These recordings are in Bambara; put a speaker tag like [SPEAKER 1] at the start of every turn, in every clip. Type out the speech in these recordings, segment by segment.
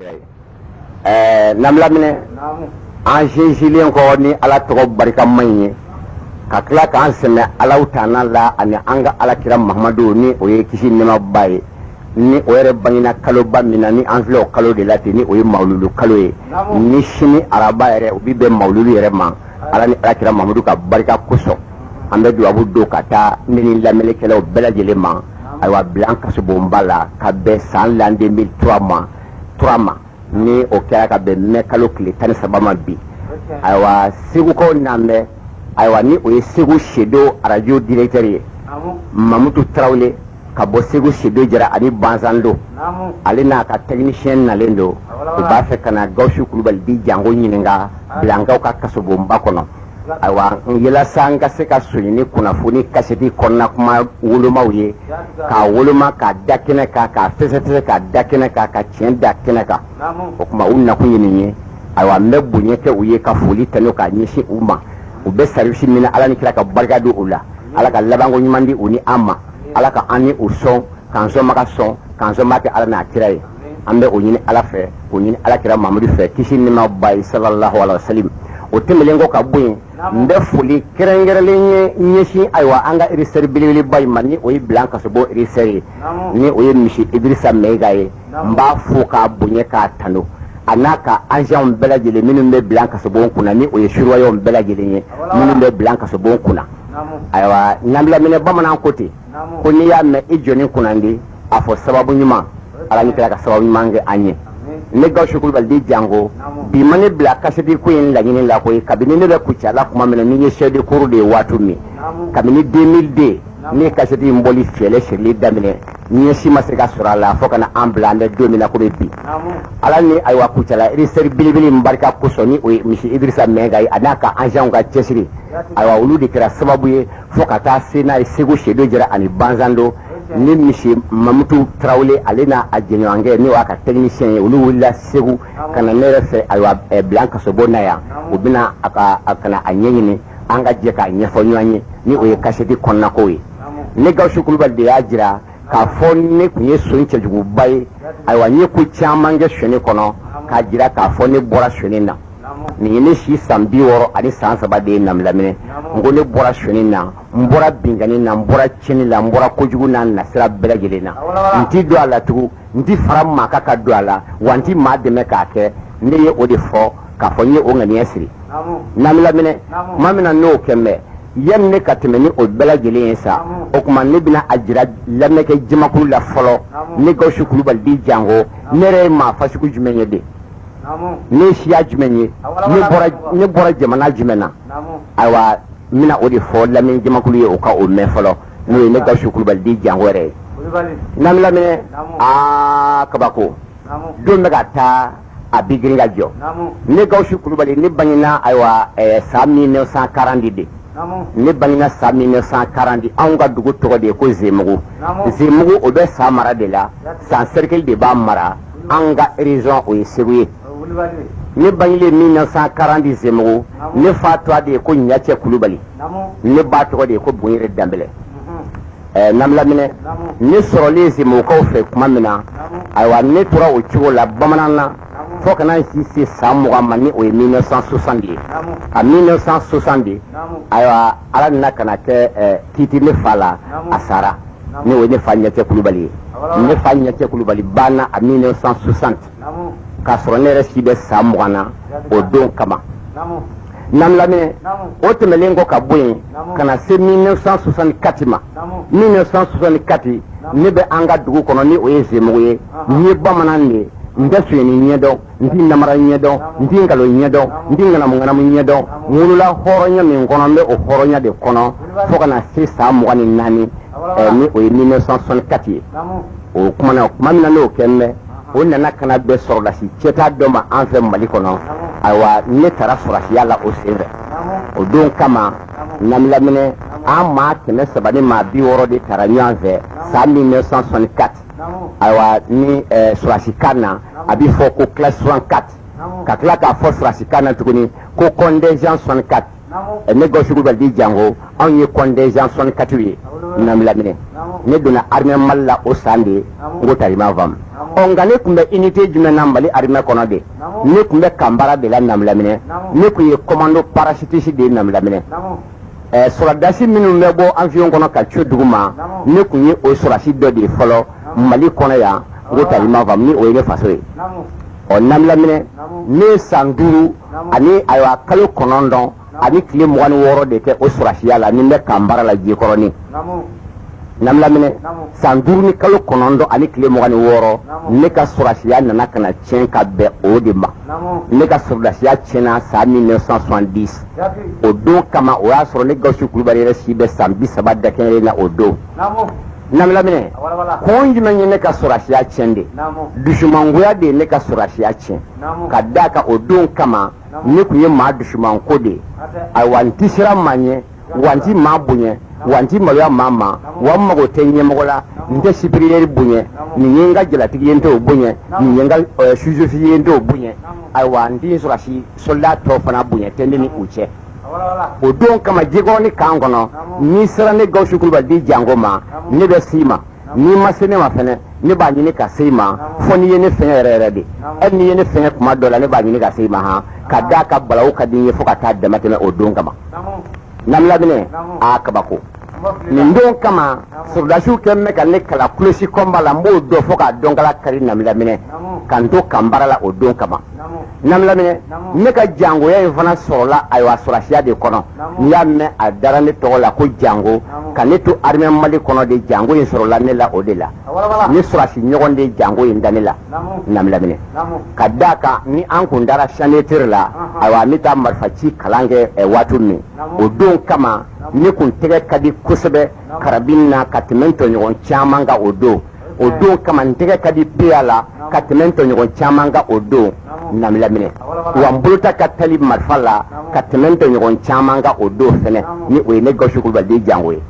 [SPEAKER 1] Ɛɛ n'an an sinsinlen kɔ ni Ala tɔgɔ barikama in ye, ka tila k'an sɛmɛ Alahu taala la ani an ka alakira Mahamadu, ni o ye kisi nɛɛmaba ye, ni o yɛrɛ bangena kaloba min na, ni an filɛ o kalo de la ten, ni o ye mawuludu kalo ye, ni sini araba yɛrɛ o bɛ bɛn mawuludu yɛrɛ ma. Ala ni alakira Mahamadu ka barika kosɔn, an bɛ dubabu don ka taa ne ni lamɛnnikɛlaw bɛɛ lajɛlen ma. Ayiwa, bila kasobonba la ka bɛn san l'an 2003 ma, 3 ma, ni o kɛra ka bɛn mɛ kalo tile 13 ma bi. Ayiwa, segukaw n'an bɛ, ayiwa, ni o ye Segu Sedo arajo directeur ye, Mamutu Tarawele, ka bɔ Segu Sedo Jara ani Banzando, ale n'a ka technicien nalen don. U b'a fɛ ka na Gawusu Kulubali dit Jango ɲininka Bilankaw ka kasobonba kɔnɔ. Ayiwa, yalasa n ka se ka Sonyini kunnafoni kasɛti kɔnɔna kuma wolomaw ye, k'a woloma k'a da kɛnɛ kan, k'a fɛsɛfɛsɛ k'a da kɛnɛ kan, ka tiɲɛ da kɛnɛ kan. O tuma, u nakun ye nin ye. Ayiwa, n bɛ bonya kɛ u ye, ka foli tanu k'a ɲɛsin u ma. U bɛ service min na, Ala ni kira ka barika don u la, Ala ka labanko ɲuman di u ni an ma, Ala ka an ni u sɔn, k'an sɔnbaga sɔn, k'an sɔnba kɛ Ala n'a kira ye. An bɛ o ɲini Ala fɛ, k'o ɲini ala kira Mamadu fɛ, kisi nɛɛma b'a ye, sallallahu alaihi wasallam. O tɛmɛlen kɔ ka bɔ yen, n bɛ foli kɛrɛnkɛrɛnlen ye ɲɛsin, ayiwa, an ka régisseur belebeleba in ma, ni o ye Bilan Kasobon régisseur ye, ni o ye monsieur Idirisa Mɛyiga ye. N b'a fo k'a bonya k'a tanu, a n'a ka agents bɛɛ lajɛlen minnu bɛ Bilan Kasobon kunna, ni o ye surveillants bɛɛ lajɛlen ye minnu bɛ Bilan Kasobon kunna. Ayiwa, n'an bamanan ko ten ko n'i y'a mɛn i jɔnni kunnandi, a fɔ sababu ɲuman. Ala ni kira ka sababu ɲuman kɛ an ye. Ne Gawusu Kulubali dit Jango, bi ma ne bila kasɛti ko in laɲini la koyi. Kabini ne bɛ Kucala kuma min na, ni n ye chef de cour de ye waati min, kabini 2002 ne ye kasɛti in bɔli fɛlɛ sirili daminɛ, ɲɛsi ma se ka sɔrɔ a la fo ka na an bila an bɛ don min na komi bi. Ala ni, ayiwa, Kucala régisseur belebele in barika kosɔn, ni o ye monsieur Idirisa Mɛyiga ye, a n'a ka agents ka cɛsiri, ayiwa, olu de kɛra sababu ye fo ka taa se n'a ye Segu Sedo Jara ani Banzando, ni monsieur Mamutu Tarawele, ale n'a a jɛɲɔgɔnkɛ, n'o y'a ka technicien ye, olu wulila Segu ka na ne yɛrɛ fɛ, ayiwa, Bilan Kasobon na yan. U bɛna a ka a kana a ɲɛɲini, an ka jɛ k'a ɲɛfɔ ɲɔgɔn ye, ni o ye kasɛti kɔnɔnakow ye. Ne Gawusu Kulubali de y'a jira k'a fɔ ne tun ye son cɛjuguba ye. Ayiwa, n ye ko caman kɛ sonyani kɔnɔ k'a jira k'a fɔ ne bɔra sonyani na. Nin ye ne si san 63 de ye. Namilaminɛ, n ko ne bɔra sonyani na, n bɔra binkanni na, n bɔra tiɲɛni la, n bɔra kojugu n'a nasira bɛɛ lajɛlen na. N ti don a la tugun, n ti fara maa kan ka don a la, wa n ti maa dɛmɛ k'a kɛ. Ne ye o de fɔ k'a fɔ n ye o ŋaniya siri. Namilaminɛ, tuma min na n'o kɛ mɛ, yanni ne ka tɛmɛ ni o bɛɛ lajɛlen ye sa, o tuma ne bɛna a jira lamɛnkɛ jamakulu la fɔlɔ, ne Gawusu Kulubali dit Jango, ne yɛrɛ ye maa fasugu jumɛn ye de, ne ye siya jumɛn ye, ne bɔra jamana jumɛn na. Ayiwa, n bɛna o de fɔ lamɛn jamakulu ye, o ka o mɛn fɔlɔ, n'o ye ne Gawusu Kulubali dit Jango yɛrɛ ye. Namilaminɛ, aa, kabako don bɛ ka taa, a bi girin ka jɔ. Ne Gawusu Kulubali, ne bangena, ayiwa, san 1940 de. Ne bangena san 1940. Anw ka dugu tɔgɔ de ye ko Zemugu. Zemugu, o bɛ San mara de la, San cercle de b'a mara. An ka région, o ye Segu ye. Ne bangelen 1940 Zemugu. Ne fa tɔgɔ de ye ko Ɲacɛ Kulubali, ne ba tɔgɔ de ye ko Bonyere Danbɛlɛ. Namilaminɛ, ne sɔrɔlen Zemugukaw fɛ tuma min na, ayiwa, ne tora o cogo la bamanan na fo ka na n si se san 20 ma, ni o ye 1960 ye. A 1960, ayiwa, Ala nana ka na kɛ kiti ne fa la, a sara, ni o ye ne fa Ɲacɛ Kulubali ye. Ne fa Ɲacɛ Kulubali banna a 1960 k'a sɔrɔ ne yɛrɛ si bɛ san 20 na o don kama. Namilaminɛ, o tɛmɛlen kɔ ka bɔ yen ka na se 1964 ma, 1964, ne bɛ an ka dugu kɔnɔ, ni o ye Zemugu ye. N ye bamanan de ye, n tɛ sonyɛni ɲɛdɔn, n tɛ namara ɲɛdɔn, n tɛ nkalon ɲɛdɔn, n tɛ ŋanamu ŋanamu ɲɛdɔn. N wolola hɔrɔnya min kɔnɔ, n bɛ o hɔrɔnya de kɔnɔ fo ka na se san 24, ni o ye 1964 ye. O kumana, tuma min na n'o kɛ n bɛ, o nana ka na bɛn sɔrɔdasi cɛta dɔ ma an fɛ Mali kɔnɔ. Ayiwa, ne taara sɔrɔdasiya la o sen fɛ. O don kama, namilaminɛ, an maa 360 de taara ɲɔgɔn fɛ san 1964. Ayiwa, ni sɔrɔdasikan na, a bɛ fɔ ko classe 64, ka tila k'a fɔ sɔrɔdasikan na tuguni ko contingent 64. Ne Gawusu Kulubali dit Jango, anw ye contingent 64 ye, namilaminɛ. Ne donna armée Mali la o san de, n ko tari m'a faamu. Ɔ, nka ne tun bɛ unité jumɛn na Mali armée kɔnɔ de? Ne tun bɛ kanbara de la Namilaminɛ. Ne tun ye commando parachutiste de ye Namilaminɛ. Sɔrɔdasi minnu bɛ bɔ avion kɔnɔ ka co dugu ma, ne tun ye o sɔrɔdasi dɔ de ye fɔlɔ Mali kɔnɔ yan, n ko tari m'a faamu, ni o ye ne faso ye. Ɔ, Namilaminɛ, ne ye san 5 ani ayiwa kalo 9 ani tile 26 de kɛ o sɔrɔdasiya la ni n bɛ kanbara la Jikɔrɔni. Namilaminɛ, san 5 ni kalo 9 ani tile 26, ne ka sɔrɔdasiya nana ka na tiɲɛ ka bɛn o de ma. Ne ka sɔrɔdasiya tiɲɛna san 1970. O don kama, o y'a sɔrɔ ne Gawusu Kulubali yɛrɛ si bɛ san 30 dakɛɲɛlen na o don. Namilaminɛ, kun jumɛn ye ne ka sɔrɔdasiya tiɲɛ de? Dusumangoya de ye ne ka sɔrɔdasiya tiɲɛ, ka d'a kan o don kama ne tun ye maa dusumanko de ye. Ayiwa, n ti siran maa ɲɛ, wa n ti maa bonya, wa n ti maloya maa ma, wa n mago tɛ ɲɛmɔgɔ la. N tɛ supérieur bonya, nin ye n ka jalatigi ye, n t'o bonya, nin ye n ka sous-officier ye, n t'o bonya. Ayiwa, n ti n sɔrɔdasi soldat tɔ fana bonya tɛ ne ni u cɛ. O don kama, Jikɔrɔni kan kɔnɔ, n'i sera ne Gawusu Kulubali di jango ma, ne bɛ s'i ma. N'i ma se ne ma fɛnɛ, ne b'a ɲini ka se i ma, fo n'i ye ne fɛngɛ yɛrɛ yɛrɛ de. Hali n'i ye ne fɛngɛ kuma dɔ la, ne b'a ɲini ka se i ma han, ka d'a ka balawu ka di n ye fo ka taa dama tɛmɛ o don kama. Namilaminɛ, a kabako, nin don kama sɔrɔdasiw kɛn bɛ ka ne kalan close combat la, n b'o dɔn fo k'a dɔn kala kari. Namilaminɛ, ka n to kanbara la o don kama. Namilaminɛ, ne ka jangoya in fana sɔrɔla ayiwa sɔrɔdasiya de kɔnɔ. N'i y'a mɛn a dara ne tɔgɔ la ko jango, ka ne to armée Mali kɔnɔ de, jango in sɔrɔla ne la o de la. Ne sɔrɔdasi ɲɔgɔn de jango in da ne la. Namilaminɛ, ka d'a kan ni an kun dara champ de tir la, ayiwa, an bɛ taa marifaci kalan kɛ waati min, o don kama ne kun tɛgɛ ka di kosɛbɛ karabini na ka tɛmɛ n tɔɲɔgɔn caman kan o don. O don kama n tɛgɛ ka di PA la ka tɛmɛ n tɔɲɔgɔn caman kan o don. Namilaminɛ, wa n bolota ka tali marifa la ka tɛmɛ n tɔɲɔgɔn caman kan o don fɛnɛ, ni o ye ne Gawusu Kulubali di jango ye.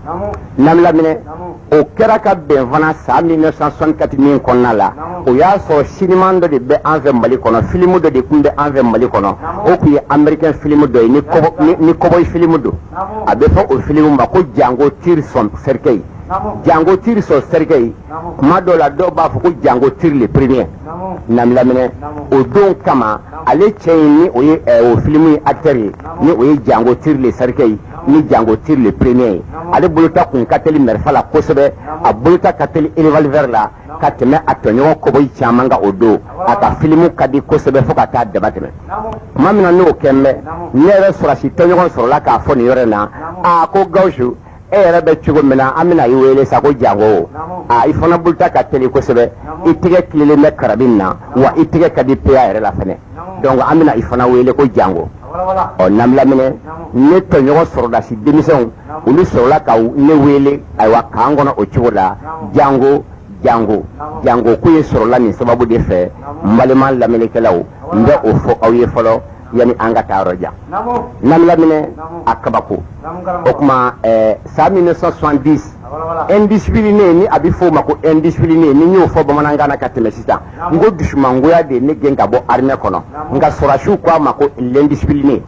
[SPEAKER 1] Namilaminɛ, o kɛra ka bɛn fana san 1964 min kɔnɔna la, o y'a sɔrɔ sinima dɔ de bɛ an fɛ Mali kɔnɔ, filimu dɔ de tun bɛ an fɛ Mali kɔnɔ. O tun ye américain filimu dɔ ye, ni cowboy filimu don. A bɛ fɔ o filimu ma ko Django tire son cercueil. Django tire son cercueil, kuma dɔw la dɔw b'a fɔ ko Django tire le premier. Namilaminɛ, o don kama ale cɛ in, ni o ye o filimu ye acteur ye, ni o ye Django tire le cercueil ni Django tire le premier ye, ale bolota kun ka teli marifa la kosɛbɛ, a bolota ka teli revolver la ka tɛmɛ a tɔɲɔgɔn cowboy caman kan o don. A ka filimu ka di kosɛbɛ fo ka taa dama tɛmɛ. Tuma min na n'o kɛ n bɛ, ne yɛrɛ sɔrɔsi tɔɲɔgɔn sɔrɔla k'a fɔ nin yɔrɔ in na: aa, ko Gawusu, e yɛrɛ bɛ cogo min na, an bɛna i wele sa ko jango. A i fana bolota ka teli kosɛbɛ, i tɛgɛ tilelen bɛ karabini na, wa i tɛgɛ ka di PA yɛrɛ la fɛnɛ, donc an bɛna i fana wele ko jango. Ɔ, Namilaminɛ, ne tɔɲɔgɔn sɔrɔdasi denmisɛnw, olu sɔrɔla ka ne wele ayiwa k'an kɔnɔ o cogo la, jango, jango, jango. Ko ye sɔrɔla nin sababu de fɛ. N balima lamɛnnikɛlaw, n bɛ o fɔ aw ye fɔlɔ yanni an ka taa yɔrɔ jan. Namilaminɛ, a kabako. O tuma san 1970, indiscipliné, ni a bɛ fɔ o ma ko indiscipliné, ni n y'o fɔ bamanankan na ka tɛmɛ sisan, n ko dusumangoya de ne gɛn ka bɔ armée kɔnɔ. Nka sɔrɔdasiw ko a ma ko l'indiscipliné,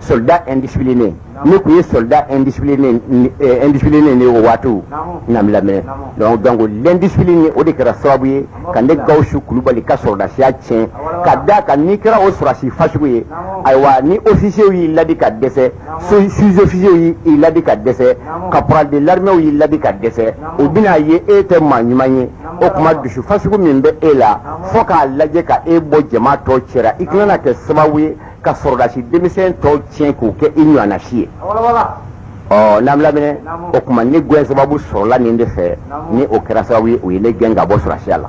[SPEAKER 1] soldat indiscipliné. Ne tun ye soldat indiscipliné, indiscipliné ne o waatiw. Namilaminɛ, donc l'indiscipliné, o de kɛra sababu ye ka ne Gawusu Kulubali ka sɔrɔdasiya tiɲɛ, ka d'a kan n'i kɛra o sɔrɔdasi fasugu ye, ayiwa, ni officier y'i ladi ka dɛsɛ, sous-officier y'i ladi ka dɛsɛ, caporal de l'armée y'i ladi ka dɛsɛ, o bɛna ye e tɛ maa ɲuman ye. O tuma dusu fasugu min bɛ e la, fo k'a lajɛ ka e bɔ jama tɔw cɛra, i kana kɛ sababu ye ka sɔrɔdasi denmisɛn tɔw tiɲɛ k'o kɛ i ɲɔgɔnna si ye. Ɔ, Namilaminɛ, o tuma ne gɛn sababu sɔrɔla nin de fɛ, ni o kɛra sababu ye o ye ne gɛn ka bɔ sɔrɔdasiya la.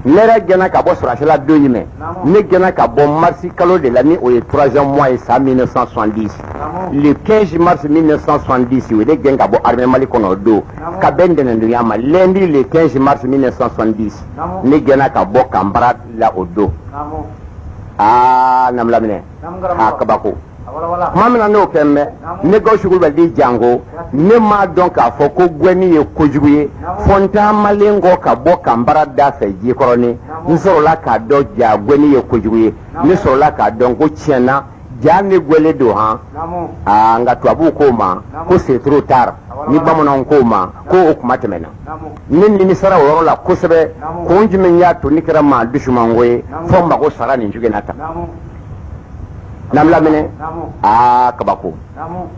[SPEAKER 1] Ne yɛrɛ gɛnna ka bɔ sɔrɔdasiya la don jumɛn? Ne gɛnna ka bɔ marisi kalo de la, ni o ye troisième mois ye, san 1970, le 15 mars 1970. O ye ne gɛn ka bɔ armée Mali kɔnɔ o don, ka bɛn ntɛnɛndonya ma, lundi le 15 mars 1970. Ne gɛnna ka bɔ kanbara la o don. Aa, Namilaminɛ, a kabako. Tuma min na n'o kɛ n bɛ, ne Gawusu Kulubali di jango, ne m'a dɔn k'a fɔ ko gɛnni ye kojugu ye fo n taamalen kɔ ka bɔ kanbara da fɛ Jikɔrɔni, n sɔrɔla k'a dɔn ja gɛnni ye kojugu ye. Ne sɔrɔla k'a dɔn ko tiɲɛna Ja ne gwɛlen don han. Aa, nka tubabuw k'o ma ko c'est trop tard, ni bamananw k'o ma ko o kuma tɛmɛna. Ne nimisara o yɔrɔ la kosɛbɛ. Kun jumɛn y'a to ne kɛra maa dusumango ye fo mago sara nin cogo in na tan? N'an laminɛ, aa, kabako.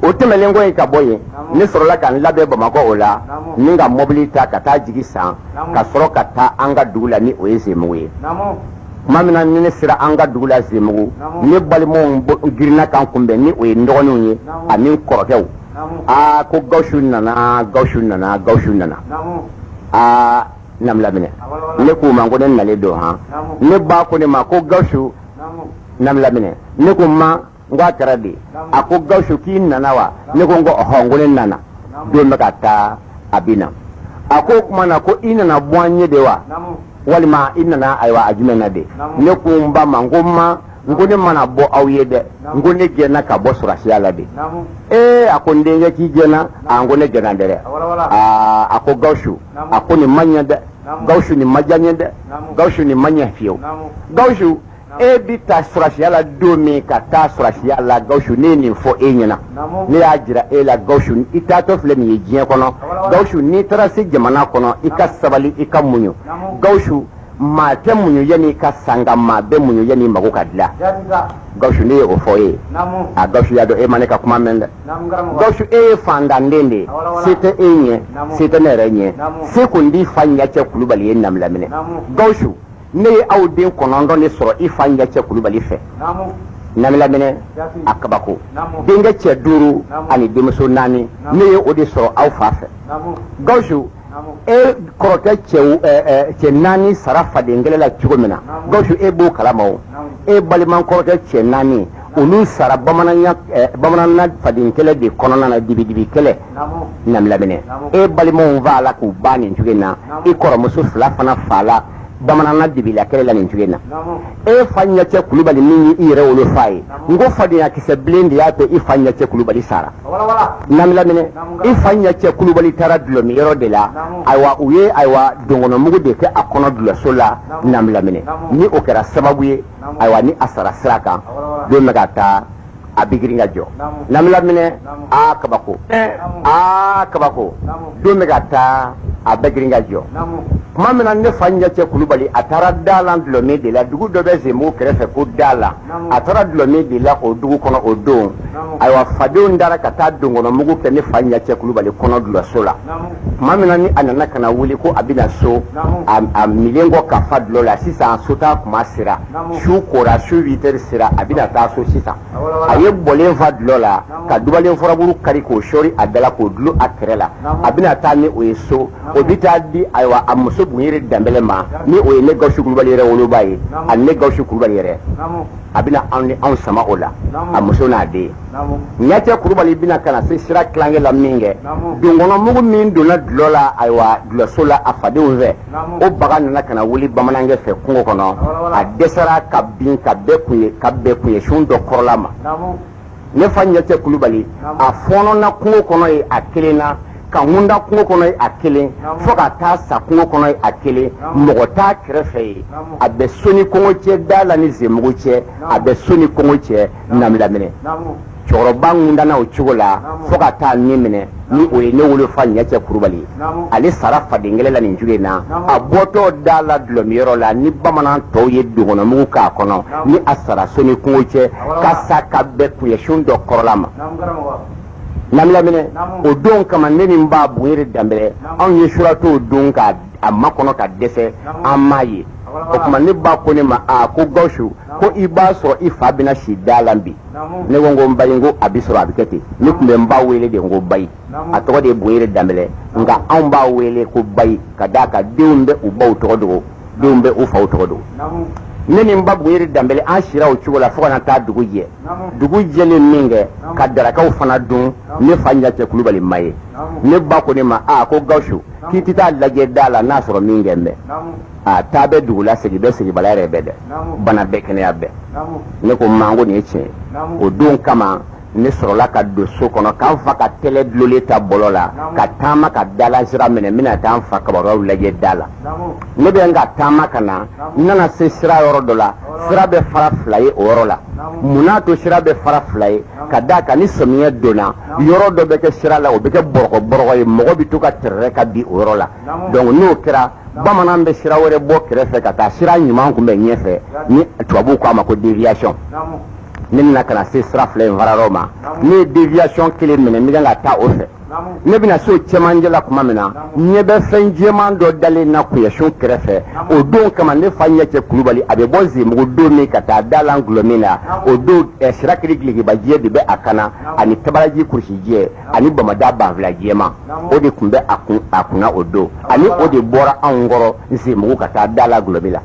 [SPEAKER 1] O tɛmɛnen kɔ yen ka bɔ yen, ne sɔrɔla ka n labɛn Bamakɔ o la ni ka mɔbili ta ka taa jigi San, ka sɔrɔ ka taa an ka dugu la, ni o ye Zemugu ye. Tuma min na ni ne sera an ka dugu la Zemugu, ne balimaw girinna ka n kunbɛn, ni o ye n dɔgɔninw ye ani n kɔrɔkɛw. Aa, ko Gawusu nana, Gawusu nana, Gawusu nana. Aa, n'an laminɛ, ne k'u ma ko ne nalen don han. Ne ba ko ne ma ko Gawusu, n'an laminɛ. Ne ko ma, n ko a kɛra di? A ko Gawusu, k'i nana wa? Ne ko n ko ɔhɔ, n ko ne nana don bɛ ka taa a bɛ na. A ko o tuma na ko i nana bɔ an ye de wa, walima i nana ayiwa a jumɛn na de? Ne ko n ba ma, n ko ma, n ko ne mana bɔ aw ye dɛ, n ko ne gɛnna ka bɔ sɔrɔsiya la de. Ee, a ko n denkɛ, k'i gɛnna? A, n ko ne gɛnna dɛ. Aa, a ko Gawusu, a ko nin ma ɲɛ dɛ. Gawusu, nin ma diya n ye dɛ. Gawusu, nin ma ɲɛ fiyewu. Gawusu, e bi taa sɔrɔsiya la don min ka taa sɔrɔsiya la, Gawusu, ne ye nin fɔ e ɲɛna, ne y'a jira e la. Gawusu, i taatɔ filɛ nin ye diɲɛ kɔnɔ. Gawusu, n'i taara se jamana kɔnɔ, i ka sabali, i ka muɲu. Gawusu, maa tɛ muɲu yanni i ka sa, nka maa bɛ muɲu yanni i mago ka dilan. Gawusu, ne ye o fɔ e ye. A, Gawusu, y'a dɔn e ma ne ka kuma mɛn dɛ. Gawusu, e ye fantanden de ye, se tɛ e ɲɛ, se tɛ ne yɛrɛ ɲɛ, se kun di fa ɲɛcɛ Kulubali ye namilaminɛ. Gawusu, ne ye aw den 9 de sɔrɔ i fa ɲɛcɛ Kulubali fɛ, namilaminɛ. A kabako, denkɛ cɛ 5 ani denmuso 4, ne ye o de sɔrɔ aw fa fɛ. Gawusu, e kɔrɔkɛ cɛ 4 sara faden kɛlɛ la cogo min na, Gawusu, e b'o kalama o. E balima kɔrɔkɛ cɛ 4, olu sara bamananya faden kɛlɛ de kɔnɔna na, dibidibi kɛlɛ, namilaminɛ. E balimaw fa la k'u ban nin cogo in na. I kɔrɔmuso 2 fana fa la bamananna dibila kɛlɛ la nin cogo in na. E fa ɲɛcɛ Kulubali min ye i yɛrɛ wolo fa ye, n ko fadenya kisɛ bilen de y'a to i fa ɲɛcɛ Kulubali sara, namilaminɛ. I fa ɲɛcɛ Kulubali taara dulɔmiyɔrɔ de la. Ayiwa, u ye ayiwa donkɔnɔmugu de kɛ a kɔnɔ dulɔso la, namilaminɛ, ni o kɛra sababu ye ayiwa ni a sara sira kan don bɛ ka taa a bɛ girin ka jɔ, namilaminɛ. Aa, kabako, aa, kabako. Don bɛ ka taa a bɛ girin ka jɔ. Tuma min na ne fa ɲɛcɛ Kulubali, a taara Dalan dulɔmin de la, dugu dɔ bɛ Zemugu kɛrɛfɛ ko Dalan, a taara dulɔmin de la o dugu kɔnɔ o don. Ayiwa, fadenw taara ka taa donkɔnɔmugu kɛ ne fa ɲɛcɛ Kulubali kɔnɔ dulɔso la. Tuma min na ni a nana ka na wuli ko a bɛna so, a milen kɔ ka fa dulɔ la sisan, sotaa kuma sera, su kora, su 8 heures sera, a bɛna taa so sisan. A ye bɔlen fa dulɔ la ka dubalen furaburu kari k'o sɔɔri a da la k'o dulon a kɛrɛ la. A bɛna taa ni o ye so, o bɛ taa di ayiwa a muso Bunyere Danbɛlɛ ma, ni o ye ne Gawusu Kulubali yɛrɛ woloba ye, ani ne Gawusu Kulubali yɛrɛ. A bɛna anw ni anw sama o la, a muso n'a den. Ɲɛcɛ Kulubali bɛna ka na se sira tilankɛ la min kɛ, donkɔnɔmugu min donna dulɔ la, ayiwa dulɔso la a fadenw fɛ, o baga nana ka na wuli bamanankɛ fɛ kungo kɔnɔ. A dɛsɛra ka bin ka bɛn kun ye sun dɔ kɔrɔla ma. Ne fa ɲɛcɛ Kulubali, a fɔɔnɔna kungo kɔnɔ ye a kelen na, ka ŋunda kungo kɔnɔ ye a kelen, fo ka taa sa kungo kɔnɔ ye a kelen, mɔgɔ t'a kɛrɛfɛ ye. A bɛ so ni kɔngɔ cɛ, da la ni Zemugu cɛ, a bɛ so ni kɔngɔ cɛ, namilaminɛ. Cɛkɔrɔba ŋundana o cogo la fo ka taa min minɛ, ni o ye ne wolofa ɲɛcɛ Kulubali ye. Ale sara fadenkɛlɛ la nin cogo in na. A bɔtɔ da la dulɔmiyɔrɔ la ni bamanan tɔw ye donkɔnɔmugu k'a kɔnɔ, ni a sara so ni kungo cɛ, ka sa ka bɛn kuɲɛsun dɔ kɔrɔla ma, namilaminɛ. O don kama, ne ni n ba Bunyere Danbɛlɛ, anw ye suratow dun ka a makɔnɔ ka dɛsɛ, an m'a ye. O tuma ne ba ko ne ma, a ko Gawusu, ko i b'a sɔrɔ i fa bɛna si da la bi. Ne ko n ko n ba ye, n ko a bɛ sɔrɔ a bɛ kɛ ten. Ne tun bɛ n ba wele de n ko bayi. A tɔgɔ de ye Bunyere Danbɛlɛ, nka anw b'a wele ko bayi ka d'a kan denw bɛ u baw tɔgɔ dogo, denw bɛ u faw tɔgɔ dogo. Ne ni n ba Bunyere Danbɛlɛ, an sira o cogo la fo ka na taa dugu jɛ. Dugu jɛlen min kɛ ka darakaw fana dun, ne fa ɲɛcɛ Kulubali ma ye. Ne ba ko ne ma, a ko Gawusu, k'i tɛ taa lajɛ da la n'a sɔrɔ min kɛ n bɛ a taa bɛ dugu la, segin bɛ segibala yɛrɛ bɛ dɛ, bana bɛɛ kɛnɛya bɛɛ. Ne ko ma, ko nin ye tiɲɛ ye. O don kama Ne sɔrɔla ka don so kɔnɔ k'an fa ka tɛlɛ dulonlen ta bɔlɔ la ka taama ka dala sira minɛ, n bɛna taa n fa kabaruyaw lajɛ da la. Ne bɛ n ka taama ka na, n nana se sira yɔrɔ dɔ la. Sira bɛ fara fila ye o yɔrɔ la. Mun n'a to sira bɛ fara fila ye? Ka d'a kan ni samiyɛ donna, yɔrɔ dɔ bɛ kɛ sira la, o bɛ kɛ bɔrɔgɔ bɔrɔgɔ ye, mɔgɔ bɛ to ka tɛrɛrɛ ka bin o yɔrɔ la. Donc n'o kɛra, bamanan bɛ sira wɛrɛ bɔ kɛrɛfɛ ka taa sira ɲuman kunbɛn ɲɛfɛ, ni tubabuw k'a ma ko déviation. Ne nana ka na se sira fila in farayɔrɔ ma. Ne ye déviation kelen minɛ, n bɛ kan ka taa o fɛ. Ne bɛna se o cɛmancɛ la tuma min na, ɲɛ bɛ fɛn jɛman dɔ dalen na kuyɛsun kɛrɛfɛ. O don kama, ne fa ɲɛcɛ Kulubali, a bɛ bɔ Zemugu don min ka taa da la gulɔmin na, o don sira kiri gilekibajɛ de bɛ a kana, ani tabalaji kurusijɛ ani bamada banfila jɛman, o de tun bɛ a kunna o don, ani o de bɔra anw kɔrɔ Zemugu ka taa da la gulɔmin la.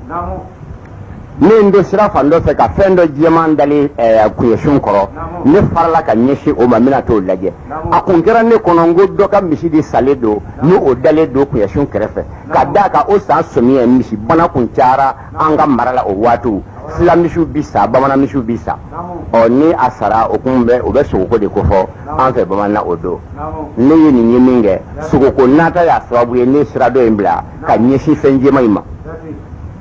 [SPEAKER 1] Ne ye n to sira fan dɔ fɛ ka fɛn dɔ jɛman dalen kuyɛsun kɔrɔ, ne farala ka ɲɛsin o ma, n bɛna t'o lajɛ. A kun kɛra ne kɔnɔ n ko dɔ ka misi de salen don ni o dalen don kuyɛsun kɛrɛfɛ, ka d'a kan o san samiyɛ misi bana kun cayara an ka mara la o waatiw. Fila misiw bi sa, bamanan misiw bi sa. Ɔ ni a sara, o kun bɛ o bɛ sogoko de kofɔ an fɛ bamanan o don. Ne ye nin ye min kɛ, sogoko nata y'a sababu ye ne sira dɔ in bila ka ɲɛsin fɛn jɛman in ma.